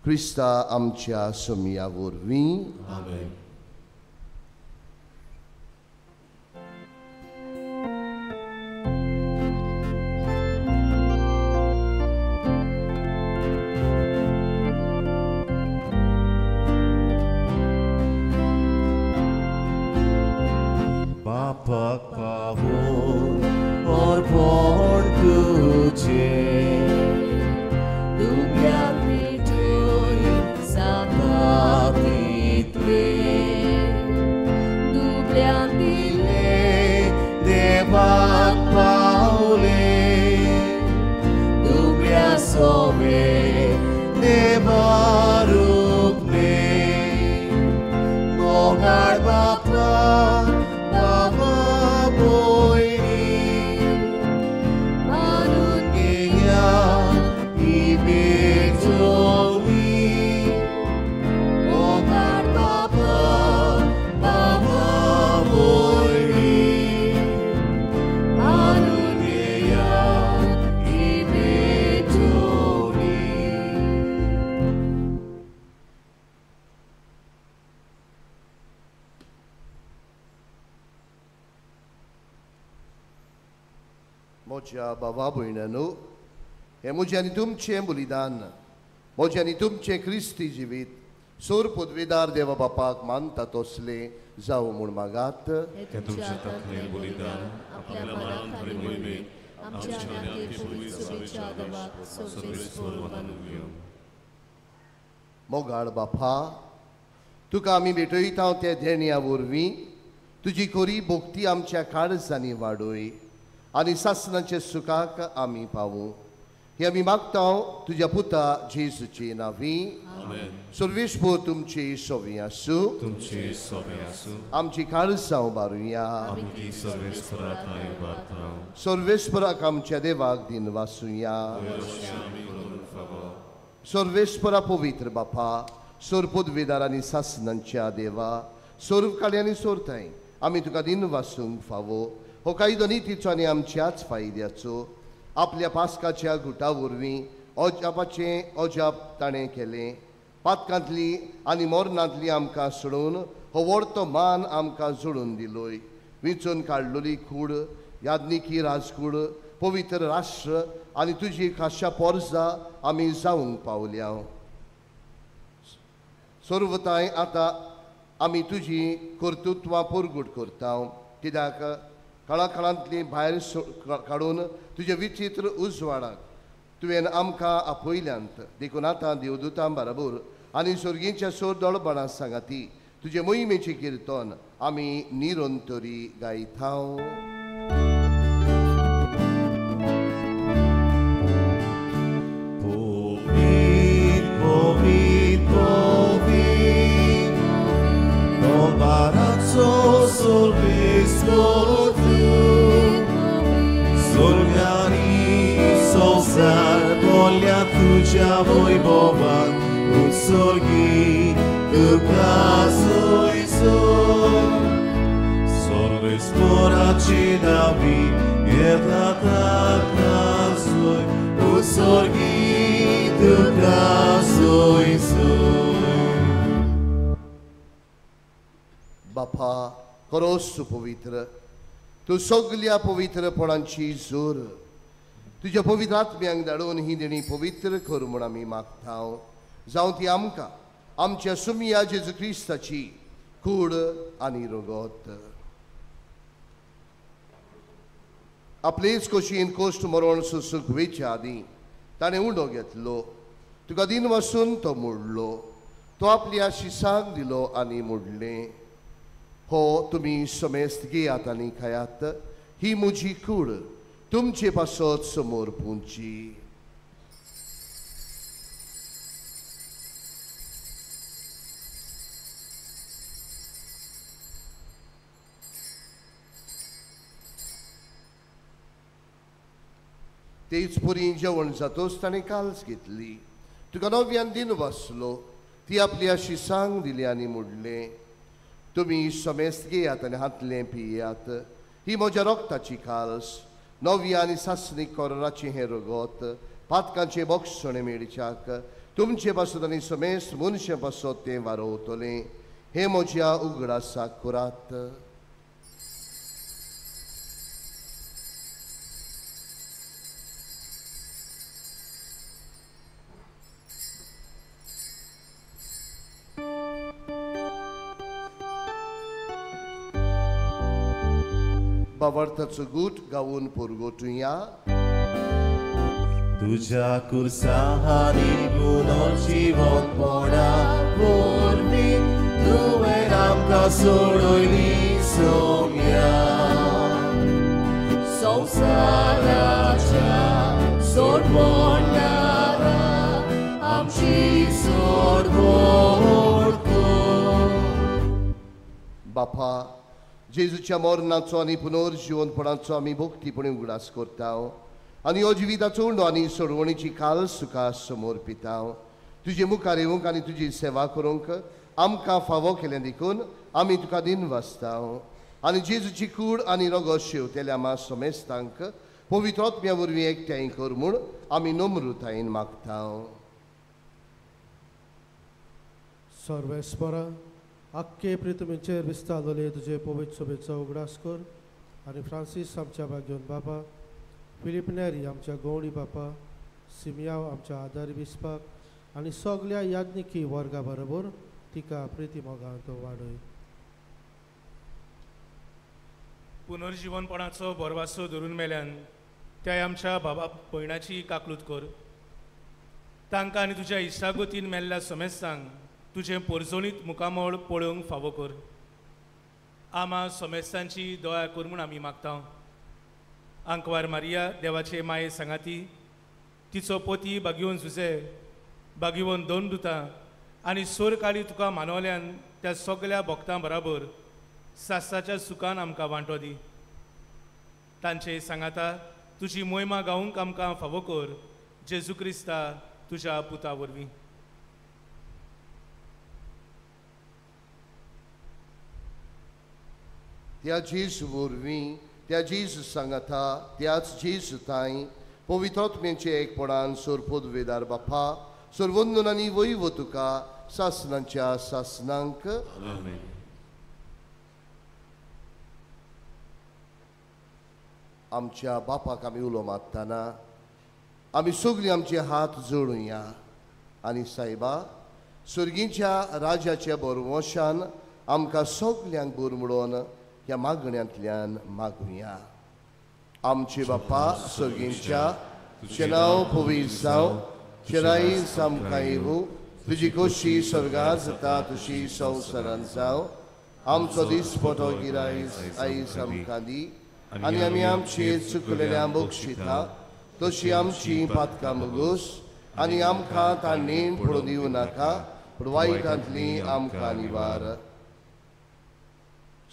क्रिस्ता आमच्या सोमया वरवीं. आमेन. बापाक पावोन अर्पण तुजें दुबळ्याक भेटय जाता तितलें दुबळ्यान दिलें देवाक पावलें दुबळ्या सोबें देवा रुपलें मोगाळ बापा बाबा भयणी मानून घेया ही भेट जोडली मोगाळ बाबा बाबा भयणी मानून घेया ही भेट जोडली. म्हज्या बाबा भयणांनो, हें म्हजें आनी तुमचें बलिदान, म्हजें आनी तुमचें क्रिस्ती जिवीत सोर पदवेदार देवा बापाक मानता तसलें जावं म्हूण मागात. तें तुमच्या हातांतलें बलिदान आपल्या मनान आनी मोहिमेक आमच्या आनी पवित्र सभेच्या देवाक सर्वेस्पर मानून घेवं. मोगाळ बापा, तुका आमी भेटयता त्या देण्या वरवीं तुजी खरी भक्ती आमच्या काळजांनी वाडय आनी सासणाचे सुखाक आमी पावूं. हे आमी मागता तुज्या पुता जेजूचे नांवी. सर्वेस्पर तुमची सोवी आसूं. तुमची सोवी आसूं. आमची काळजां उबारुया. आमी सर्वेस्पराक उबारता. सर्वेस्पराक आमच्या देवाक दिन वासुया. सर्वेस्परा पवित्र बापा, सोर पदवेदार आनी सासणांच्या देवा, सोर काळी आनी सोरताय आमी तुका दिन वासूंक फावो. हो कायदो नितीचो आनी आमच्याच फायद्याचो. आपल्या पास्काच्या गुटा वरवीं अजापाचें अजाप ताणें केलें. पातकांतली आनी मरणांतली आमकां सोडून हो व्हडतो मान आमकां जोडून दिलोय. विंचून काडलोली कूड, याज्ञिकी राजकूड, पवित्र राष्ट्र आनी तुजी खाशा पोरजा आमी जावंक पावल्या. सर्वताय आतां आमी तुजी कर्तृत्वां परगट करता, कित्याक काळाकाळांतली भायर काडून तुजे विचित्र उजवाडाक तुवें आमकां आपयल्यांत. देखून आतां देवदूतां बराबर आनी सर्गीच्या सोर दळबणां सांगाती तुजे मोहिमेचें किर्तन आमी निरंतरी गायता. तुझ्या वैभवान उत्सर्गी तुका सोयसोय. सर्वेस्पराची नावी येता ताका सोय, उत्सर्गी तुका सोयसोय. बापा खरोच पवित्र, तूं सगल्या पवित्रपणांची जोर. तुज्या पवित्र आत्म्यांक धाडून ही देणी पवित्र कर म्हूण आमी मागता. जावं ती आमकां आमच्या सुमिया जेजू क्रिस्ताची कूड आनी रगत. आपलेच कशीन कोश्ट मरण सोसूंक वेच्या आदीं ताणें उंडो घेतलो, तुका दिन वसून तो मोडलो, तो आपल्या शिसांक दिलो आनी मोडलें, हो तुमी समेस्त घेयात आनी खायात, ही म्हजी कूड तुमचे पासत समोर पुंची. तेच पुरी जेवण जातोच ताणें काल्स घेतली, तुका नव्यान दिन बसलो, ती आपली शिसांक दिली आनी मोडलें, तुमी समेस्त घेयात आनी हातलें पियात, ही म्हज्या रक्ताची काल्स, नव्या आनी सासणीक कोराचें हें रगत पातकांचें बक्षणें मेळच्याक तुमचे पासत आनी समेस्त मनशे पासत तें वारोवतलें. हें म्हज्या उगडासाक करात. बावर्थाचो गूट गावून पुरगोटुया. तुझ्या कुर्साहारी पुनर्जीवनपणा वरवीं तुवें आमकां सोडयली सोम्या. संवसाराच्या सोडवणारा आमची सोडवण कर. बापा, जेजूच्या मरणाचो आनी पुनर्जिवनपणाचो आमी भक्तीपणी उगडास करता आनी हो जिविताचो उंडो आनी सोडवणीची काल सुखा समोर पिता. तुजे मुखार येवंक आनी तुजी सेवा करूंक आमकां फावो केलें देखून आमी तुका दिन वाचता आनी जेजूची कूड आनी रगत शेवतेल्या आमा समेस्तांक पवित्र आत्म्या वरवीं एकठांय कर म्हूण आमी नम्रतायेन मागता. सर्वेस्परा, आख्खे पृथ्वीचेर विस्तारलेले तुजे पवित्र सभेचो उगडास कर आनी फ्रांसीस आमच्या भाग्योन बाबा, फिलीप नेरी आमच्या गवळी बापा, सिमयाव आमच्या आदारी बिस्पाक आनी सगल्या याज्ञिकी वर्गा बरोबर तिका प्रिती मोगांत वाडय. पुनर्जिवनपणाचो भरवासो धरून मेल्यान त्या आमच्या बाबा भयणाची काकलूत कर. तांकां आनी तुज्या इश्टागतीन मेल्ल्या समेस्तांक तुजें पोरजोणीत मुखामळ पळोवंक फावो कर. आमा समेस्तांची दया कर म्हूण आमी मागता. आंकवार मारिया देवाचे माये सांगाती तिचो पोती बागयोवन जुजे बागयोवन दोन दुतां आनी सोर काळी तुका मानवल्यान त्या सगल्या भक्तां बराबर सासाच्या सुखान आमकां वांटो दी. तांचे सांगाता तुजी मोहिमा गावंक आमकां फावो कर जेजू क्रिस्ता तुज्या पुता वरवीं. त्या जेजू वरवीं, त्या जेजू सांगाता, त्याच जेजू तांय पवित्र एकपणान सोरपोदवेदार बापा सर्वंदन आनी वैव तुका सासनांच्या सासनांक. आमच्या बापाक आमी उलो मारतना आमी सगळीं आमचे हात जोडुया आनी सायबा सर्गीच्या राजाच्या बरवशान आमकां सगल्यांक बोर म्हणून ह्या मागण्यांतल्यान मागुया. आमचे बापा सर्गींच्या, तुजें नांव पवित्र जावं, तुजें राज आमकां येवूं, तुजी खोशी स्वर्गार जाता तशी संवसारांत जावं. आमचो दिसपटो गिरायस आयज आमकां दी आनी आमी आमचे चुकलेल्या बक्षिता तशी आमची पातकां मुगूस आनी आमकां ताणें पडून दिवं नाका पूण वायटांतली आमकां निवार.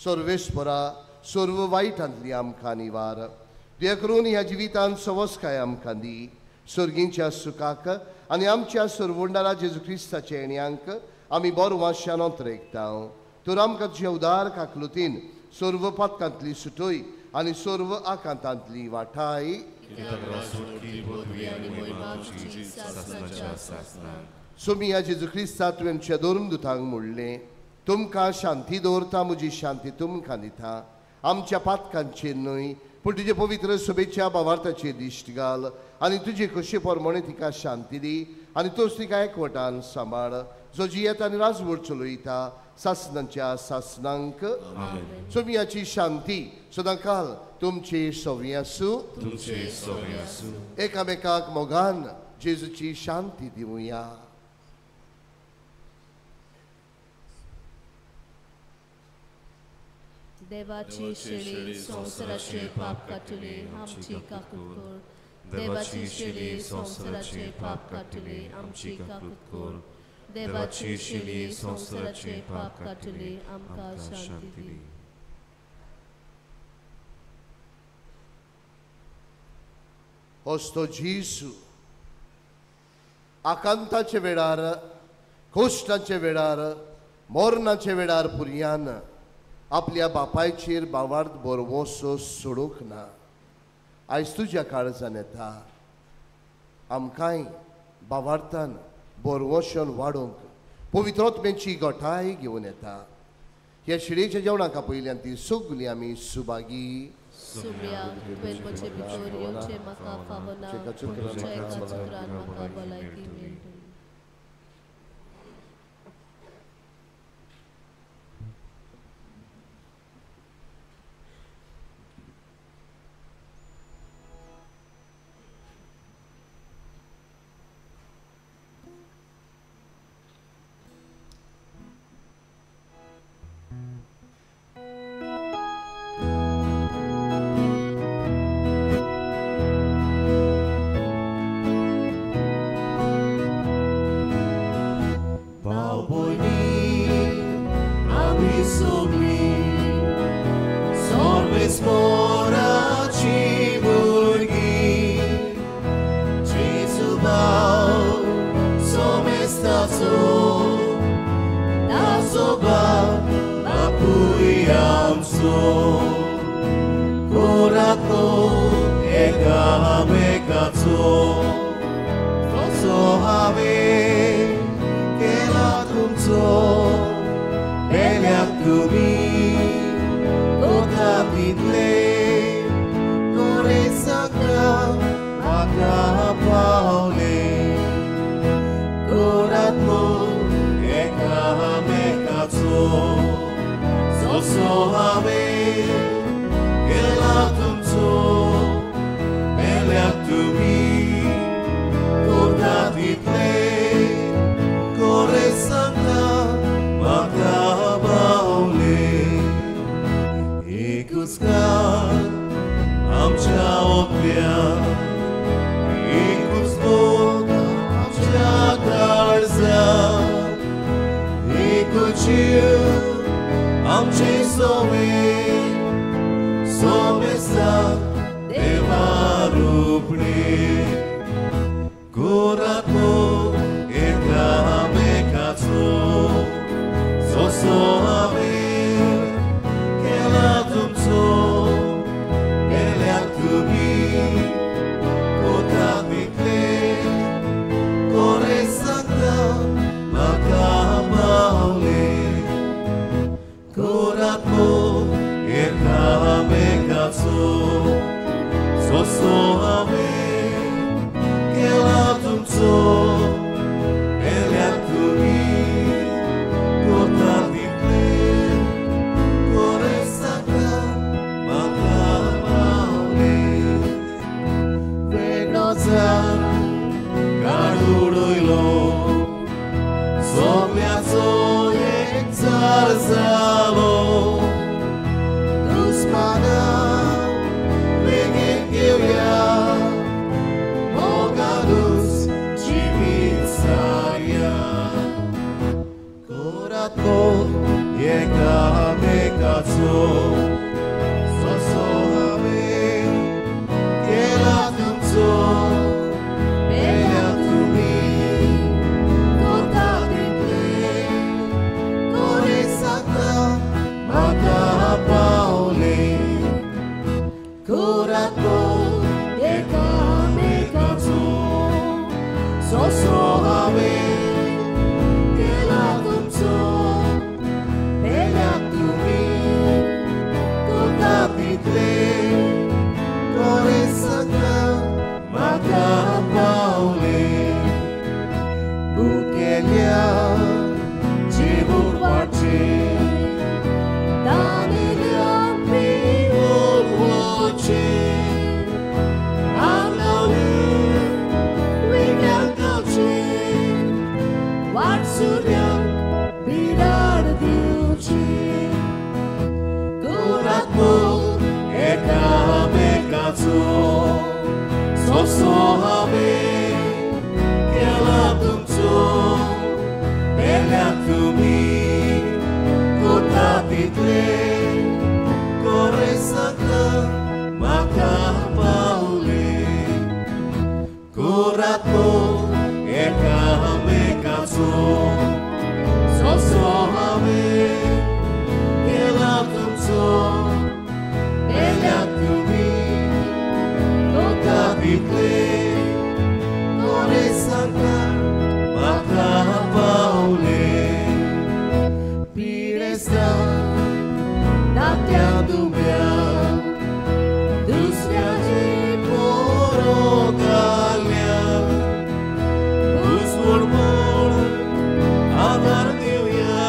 सर्वेस्परा सर्व वायटांतली आमकां निवार. तुवें करून ह्या जिवितांत सवसकाय आमकां दी. सर्गींच्या सुखाक आनी आमच्या सर्वोंडारा जेजू क्रिस्ताच्या येण्यांक आमी बरो वाश्यान अंतरेकता. तर आमकां तुज्या उदार काकलुतीन सर्व पातकांतली सुटय आनी सर्व आकांतांतली वाठाय. सोमिया जेजू क्रिस्ता तुवें आमच्या धर्मदुतांक म्हणलें, तुमकां शांती दवरता, म्हजी शांती तुमकां दिता. आमच्या पातकांचेर न्हय पूण तुजे पवित्र सभेच्या भावार्थाचेर दिश्ट घाल आनी तुजे खोशे प्रमाणे तिका शांती दी आनी तोच तिका एकवटान सांबाळ, जो जियेता आनी राजवट चलयता सासनांच्या सासनांक. सोमियाची शांती सदांकाल तुमचे सवी आसूं. एकामेकाक मोगान जेजूची शांती दिवया. देवाची शेळी संवसाराचे पाप काडटली आमची काकूत कर. देवाची शेळी संवसाराचे पाप काडटली आमची काकूत कर. देवाची शेळी संवसाराचे पाप काडटली आमकां शांती दी. होस्तो जेजू आकांताच्या वेळार, कश्टांच्या वेळार, मरणाच्या वेळार पुरयान आपल्या बापायचेर बावार्थ बरवसो सोडूंक ना. आयज तुज्या काळजान येता आमकांय बावार्थान बरवशन वाडोवंक पवित्र आत्म्याची गठाय घेवन येता. ह्या शिळेच्या जेवणाक पयल्यान ती सगळी आमी सुभागी. सुम्या, तुवें म्हजे भितर येवचें म्हाका फावना, पूण तुज्या एका चुकरान म्हाका भलायकी मेळटली. म्हाका पावले करात मोग एकामेकाचो जसो हांवें केला तुमचो मेल्यार तुमी करता तितले कोरे सांगता म्हाका पावले एकूच काळ आमच्या ओप्या एकूच मोग आमच्या काळजात एकूच जीव आमचे सोमे सोमेसा देवा रुपणे करात मोग एकामेकाचो जसो हांवें केला तुमचो मेल्यार तुमी करता तितले कोरे सांगता म्हाका पावले करात मोग एकामेकाचो जसो हांवें केला तुमचो मेल्यार तुमी करता तितले कोरे सांगता म्हाका पावले वेगळो जावन काडून उडयलो सगळ्याचो एकचार जालो दुस्माना वेगेन घेवया मोगानूच जिवीत सारया करात मोग एकामेकाचो जसो हांवें केला तुमचो मेल्यार तुमी करता तितले कोरे सांगता म्हाका पावले करात मोग एकामेकाचो जसो हांवें केला तुमचो मेल्यार तुमी करता तितले कोरे सांगता म्हाका पावले भुकेल्या जेवूंक वाडचें तानेल्यान पिवूंक वचचें आंगावले विड्यांक गावचें वाटसुऱ्यांक बिराड दिवचें करात मोग एकामेकाचो जसो हांवें केला तुमचो मेल्यार तुमी करता तितले कोरे सांगता म्हाका पावले करात मोग एकामेकाचो जसो हांवें केला तुमचो मेल्यार तुमी करता तितले कोरे सांगता म्हाका पावले पिडेस्तां दाखल्या दुब्या दुसऱ्याचे पोरो घाल्या उजवड म्हूण आदार दिवया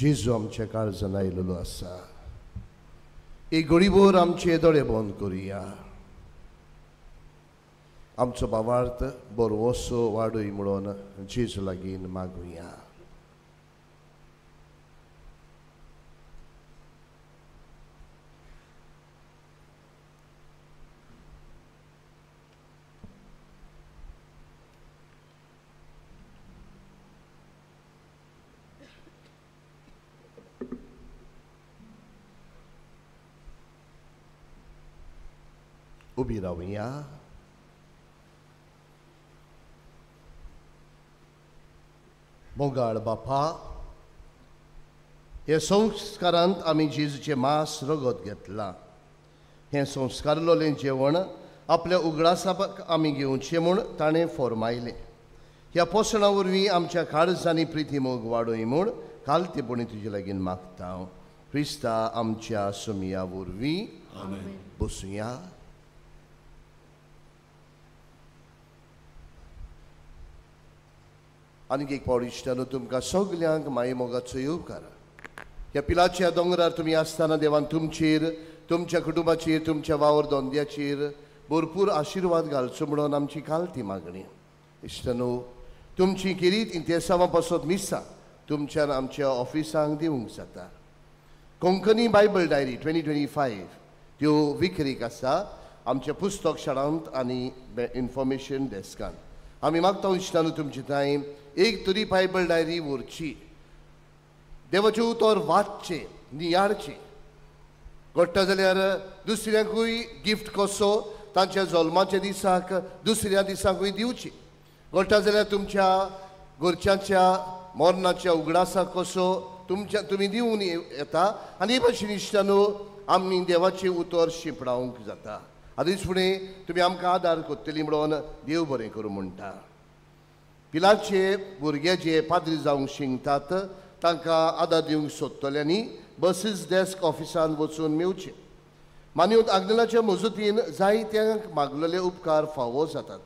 जेजू आमच्या काळजान आयलेलो आसा. एक घडीभर आमचे दोळे बंद करुया. आमचो भावार्थ बरवसो वाडय म्हणून जेजू लागीं मागुया. उबी रावया. मोगाळ बापा, हे संस्कारांत आमी जेजूचें मांस रगत घेतलां. हें संस्कारलोलें जेवण आपल्या उगडासाक आमी घेवचें म्हूण ताणें फॉर्मायलें. ह्या पोसणा वरवीं आमच्या काळजांनी प्रिती मोग वाडय म्हूण कालतेपणी तुजे लागीं मागता हांव. क्रिस्ता आमच्या सोमया वरवीं. बसुया. आनीक एक पावट इश्टानो तुमकां सगल्यांक माये मोगाचो येवकार. ह्या पिलाच्या दोंगरार तुमी आसतना देवान तुमचेर, तुमच्या कुटुंबाचेर, तुमच्या वावर धंद्याचेर भरपूर आशिर्वाद घालचो म्हणून आमची कालती मागणी. इश्टानो, तुमची खेरीत इंतेसांवां पासत मिसां तुमच्यान आमच्या ऑफिसांक दिवंक जाता. कोंकणी बायबल डायरी 2025 त्यो विक्रीक आसा आमच्या पुस्तक शाळांत आनी इन्फॉर्मेशन डेस्कांत. आमी मागता इश्टानो तुमचे थंय एक तरी बायबल डायरी व्हरची, देवाचें उतर वाचचें, नियाळचें. घडटा जाल्यार दुसऱ्यांकूय गिफ्ट कसो तांच्या जल्माच्या दिसाक दुसऱ्या दिसाकूय दिवची. घडटा जाल्यार तुमच्या घरच्यांच्या मरणाच्या उगडासाक कसो तुमच्या तुमी दिवन येता. आनी हे भाशेन इश्टानो आमी देवाचें उतर शिंपडावंक जाता. आदींच फुडें तुमी आमकां आदार करतली म्हणून देव बरें करूं म्हणटा. पिलाचे भुरगे जे पाद्री जावंक शिंकतात तांकां आदार दिवंक सोदतल्यांनी बसीस डेस्क ऑफिसान वचून मेवचें. मान्यूत आग्नेलाच्या मजतीन जायत्यांक मागलेले उपकार फावो जातात.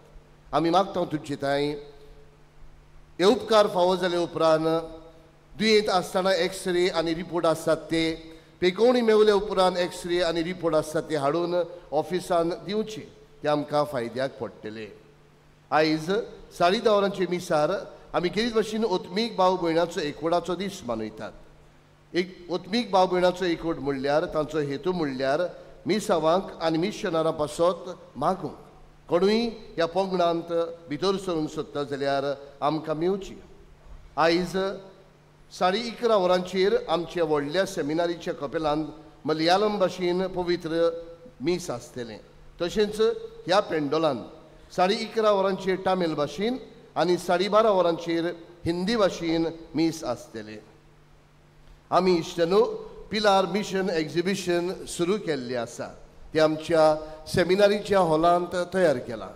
आमी मागता तुमचे थंय हे उपकार फावो जाले उपरांत दुयेंत आसतना एक्सरे आनी रिपोर्ट आसतात ते पेकोवणी मेवले उपरांत एक्सरे आनी रिपोर्ट आसतात ते हाडून ऑफिसान दिवचे, ते आमकां फायद्याक पडटले. आयज 10:30 वरांचे मिसार आमी खेरीत भाशेन ओत्मीक भाव भयणाचो एकवटाचो दीस मनयतात. एक ओत्मीक भाव भयणाचो एकवट म्हणल्यार तांचो हेतू म्हणल्यार मिसावांक आनी मिशनरां पासत मागूंक. कोणूय ह्या पंगडांत भितर सरूंक सोदता जाल्यार आमकां मेवची. आयज 11:30 वरांचेर आमच्या व्हडल्या सेमिनारीच्या कपेलांत मलयालम भाशेन पवित्र मीस आसतलें. तशेंच ह्या पेंडोलांत 11:30 वरांचेर तामील भाशेन आनी 12:30 वरांचेर हिंदी भाशेन मीस आसतलें. आमी इश्टानो पिलार मिशन एक्झिबिशन सुरू केल्लें आसा. तें आमच्या सेमिनारीच्या हॉलांत तयार केलां.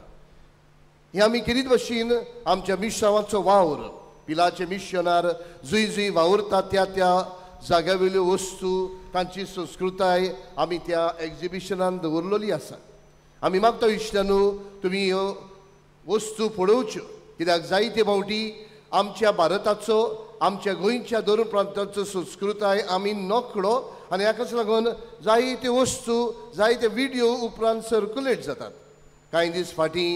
हें आमी खेरीत भाशेन आमच्या मिशनाचो वावर, पिलाचे मिशनार जुंय जुंय वावुरतात त्या त्या जाग्या वयल्यो वस्तू, तांची संस्कृताय आमी त्या एक्झिबिशनान दवरलेली आसा. आमी मागता इश्टानो तुमी ह्यो वस्तू पळोवच्यो, कित्याक जायते फावटी आमच्या भारताचो, आमच्या गोंयच्या दोन प्रांताचो संस्कृताय आमी नकळो आनी हाकाच लागून जायते वस्तू, जायते विडियो उपरांत सर्कुलेट जातात. कांय दीस फाटीं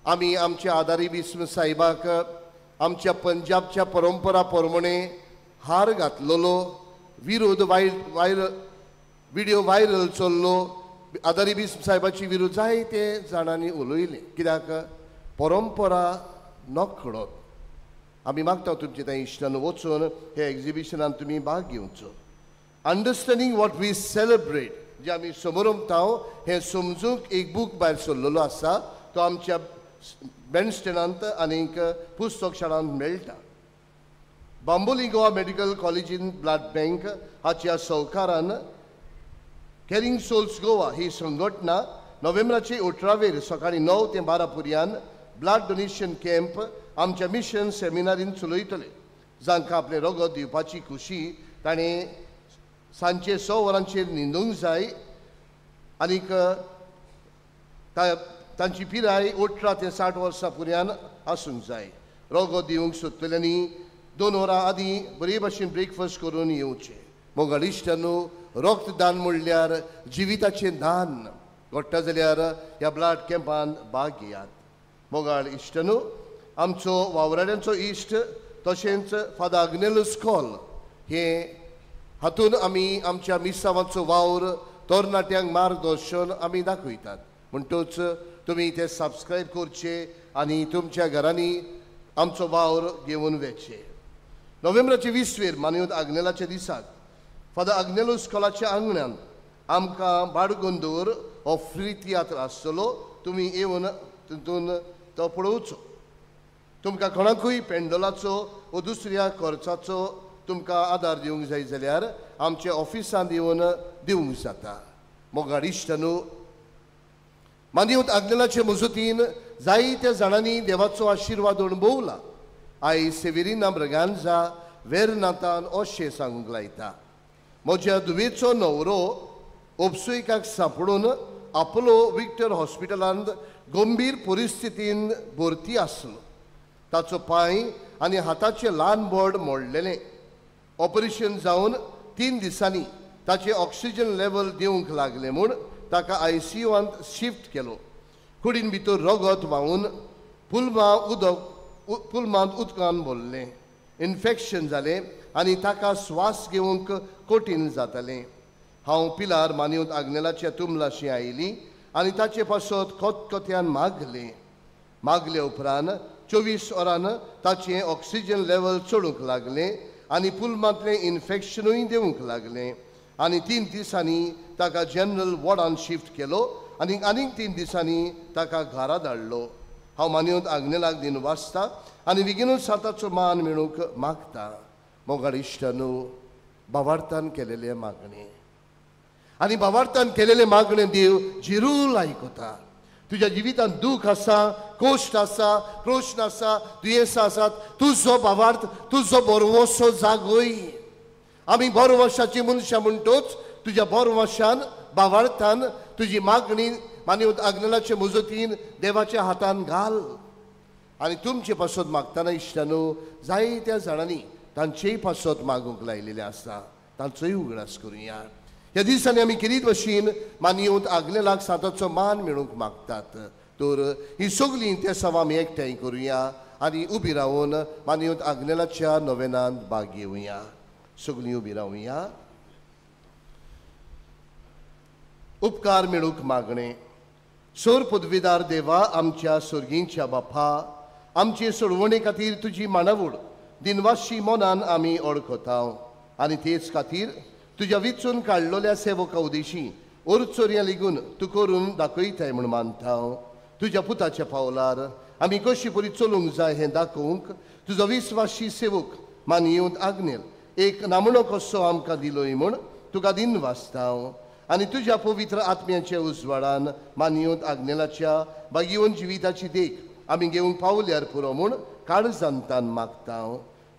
आमी आमच्या आदारी बिस्म साहेबाक आमच्या पंजाबच्या परंपरा प्रमाणे हार घातलेलो विरोध वायरल विडियो व्हायरल चल्लो. आदारी बिस्म साहेबाची विरोध जायते जाणांनी उलयलें, कित्याक परंपरा नकळत. आमी मागता तुमचे थंय इश्टान वचून हे एक्झिबिशनान तुमी भाग घेवचो. अंडरस्टँडींग what we celebrate जे आमी समरमता हें समजूंक एक बूक भायर सरलेलो आसा, तो आमच्या बँडस्टँडांत आनीक पुस्तक शाळांत मेळटा. बांबोली गोवा मेडिकल कॉलेजीन ब्लड बँक हाच्या सहकारान कॅरिंग सोल्स गोवा ही संघटना नोव्हेंबराचे 18वेर सकाळीं 9 ते 12 पर्यंत ब्लड डोनेशन कॅम्प आमच्या मिशन सेमिनारीन चलयतले. जांकां आपलें रगत दिवपाची खुशी ताणें सांजचे 6 वरांचेर न्हिदूंक जाय आनीक तांची पिराय 18 ते 60 वर्सां पर्यंत आसूंक जाय. रगत दिवंक सोदतल्यांनी 2 वरां आदीं बरे भाशेन ब्रेकफास्ट करून येवचें. मोगाळ इश्टांनो, रक्तदान म्हणल्यार जिविताचें दान. घडटा जाल्यार ह्या ब्लड कॅम्पान भाग घेयात. मोगाळ इश्टांनो, आमचो वावराड्यांचो इश्ट तशेंच फादर आग्नेलस कॉल हे हातून आमी आमच्या मिसावांचो वावर तरणाट्यांक मार्गदर्शन आमी दाखयतात. म्हणटच तुमी ते सबस्क्रायब करचे आनी तुमच्या घरांनी आमचो वावर घेवन वेचे. नोव्हेंबराचे 20वेर मानवत आग्नेलाच्या दिसाक फादर आग्नेलस कॉलाच्या आंगणान आमकां बाडगोंदोर हो फ्री तियात्र आसतलो. तुमी येवन तितून तो पळोवचो. तुमकां कोणाकूय पेंडोलाचो वो दुसऱ्या खर्चाचो तुमकां आदार दिवंक जाय जाल्यार आमच्या ऑफिसांत येवन दिवंक जाता. मोगाळ इश्टांनो, मानवत आग्नेलाचे मजतीन जायत्या जाणांनी देवाचो आशिर्वाद अणभवला. आई सेवेरिना ब्रगांजा वेरनाथान अशें सांगूंक लायता, म्हज्या धुवेचो न्हवरो ओपसुयकाक सांपडून आपोलो विक्टर हॉस्पिटलांत गंभीर परिस्थितीन भरती आसलो. ताचो पांय आनी हाताचें ल्हान बोड मोडलेलें. ऑपरेशन जावन 3 दिसांनी ताचें ऑक्सिजन लेवल देवंक लागलें म्हूण ताका आयसीयूंत शिफ्ट केलो. कुडीन भितर रगत व्हांवून पुलमांत उदकान भरलें. इन्फेक्शन जालें आनी ताका स्वास घेवंक कठीण जातालें. हांव पिलार मानवत आग्नेलाच्या तुमलाशी आयली आनी ताचे पासत खतखत्यान मागलें. मागले उपरांत 24 वरान ताचें ऑक्सिजन लेवल चडूंक लागलें आनी पुलमांतलें इन्फेक्शनूय देवंक लागलें. आनी 3 दिसांनी ताका जनरल वॉर्डान शिफ्ट केलो आनी आनीक 3 दिसांनी ताका घरा धाडलो. हांव मानवत आग्नेलाक दिन वाचता आनी बेगीनूच साताचो मान मेळूंक मागता. मोगाळ इश्टांनो, भावार्थान केलेलें मागणें आनी भावार्थान केलेलें मागणें देव जिरूल आयकता. तुज्या जिवितांत दूख आसा, कश्ट आसा, प्रश्न आसा, दुयेंसां आसात, तुजो भावार्थ, तुजो बरवसो जागय. आमी बरवशाची मनशां म्हणटच तुज्या बरवशान भावार्थान तुजी मागणी मानवत आग्नेलाचे मजतीन देवाच्या हातान घाल. आनी तुमचे पासत मागतना इश्टांनो, जायत्या जाणांनी तांचेय पासत मागूंक लायिल्लें आसा. तांचोय उगडास करुया. ह्या दिसांनी आमी केरीत भशेन मानवत आग्नेलाक साताचो मान मेळूंक मागतात. तर ही सगळीं तेसांव आमी एकठांय करुया आनी उबी रावन मानवत आग्नेलाच्या नोवेनांत भाग घेवया. सगळीं उबी रावया. उपकार मेळूंक मागणें. सोर पदवीदार देवा, आमच्या सोर्गींच्या बापा, आमचे सोडवणे खातीर तुजी मांडावळ दिनवाशी मनान आमी ओळखता आनी तेच खातीर तुज्या विचून काडलेल्या सेवका उदेशी ओरचोरयां लेगून तूं करून दाखयताय म्हूण मानता. तुज्या पुताच्या पावलार आमी कशी परी चलूंक जाय हें दाखोवंक तुजो विस्वाशी सेवक मानयेवंत आग्नेल एक नामणो कसो आमकां दिलोय म्हूण तुका दिन वाचता. आनी तुज्या पवित्र आत्म्याच्या उजवाडान मानयेवंत आग्नेलाच्या बागेवन जिविताची देख आमी घेवंक पावल्यार पुरो म्हूण काळजांतान मागता.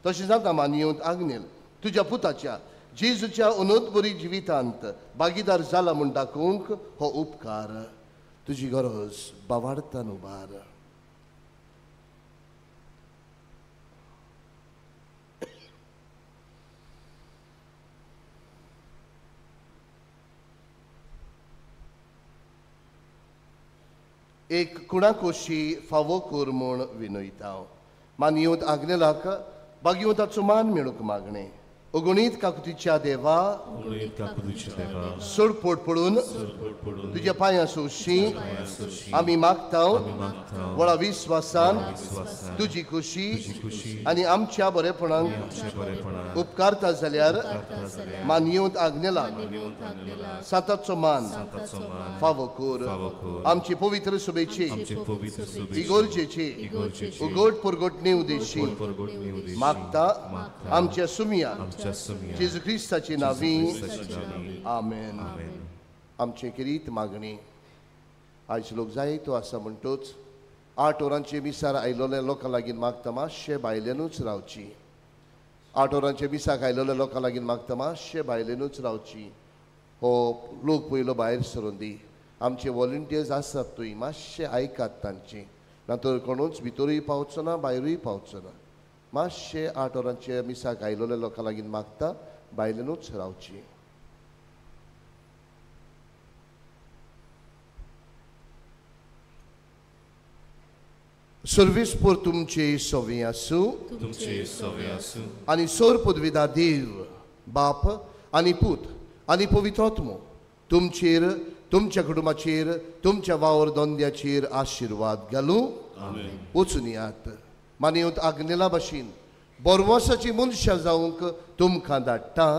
तशें जाता मानयेवंत आग्नेल तुज्या पुताच्या जेजूच्या अनोदबरी जिवितांत भागीदार जाला म्हूण दाखोवंक हो उपकार तुजी गरज बावार्थान उबार. एक कुणाकोशी फावो कर म्हूण विनयता. मानयेवंत आग्नेलाक बागेवंताचो मान मेळूंक मागणें. अगणीत काकुतीच्या देवा, सोडपोट पडून तुज्या पांयां सोशी आमी मागता. व्हडा विस्वासान तुजी खुशी आनी आमच्या बरेपणाक उपकारता जाल्यार मानयेवंत आग्नेलाक साताचो मान फावो कर. आमचे पवित्र सभेची इगोर्जेची उगोट परगोटणे उदेशी मागता. आमच्या सुमया जेजू क्रिस्ताचे नांवी आमेन. आमचे खेरीत मागणी. आयज लोक जाय तो आसा म्हणटच 8 वरांचे मिसार आयलोले लोकां लागीं मागता मातशें भायल्यानूच रावची. 8 वरांचे मिसाक आयलोले लोकां लागीं मागता मातशें भायल्यानूच रावची. हो लोक पयलो भायर सरून दी. आमचे वॉलंटियर्स आसात थंय, मातशें आयकात तांचे, ना तर कोणूच भितरूय पावचो ना, भायरूय पावचो ना. मातशें 8 वरांचे मिसाक आयलोले लोकां लागीं मागता बायलेनूच रावची. सर्वीस पूर तुमचे सवी आसूं तुमचे सवे आसूं आनी सोर पदवीदा देव बाप आनी पूत आनी पवित्र आत्मो तुमचेर तुमच्या कुटुंबाचेर तुमच्या वावर धंद्याचेर आशिर्वाद घालूं. वचून यात मानयत आग्नेला भाशेन बोरवासाची मनशां जावंक तुमकां धाडटा.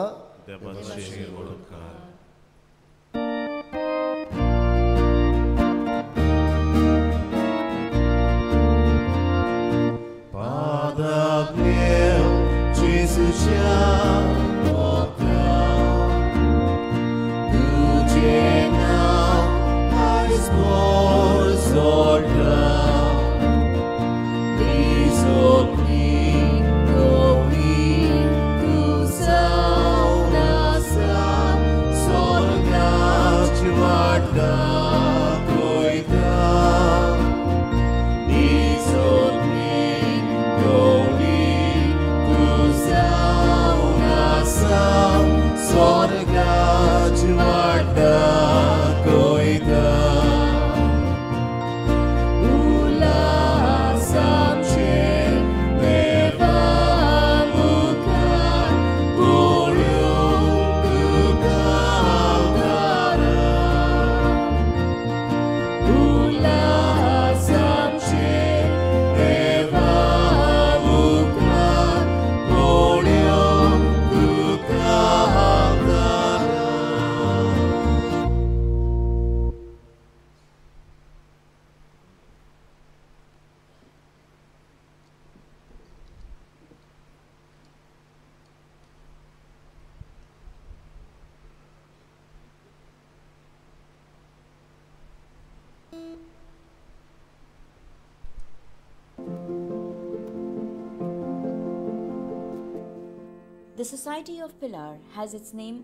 The Society of Pilar has its name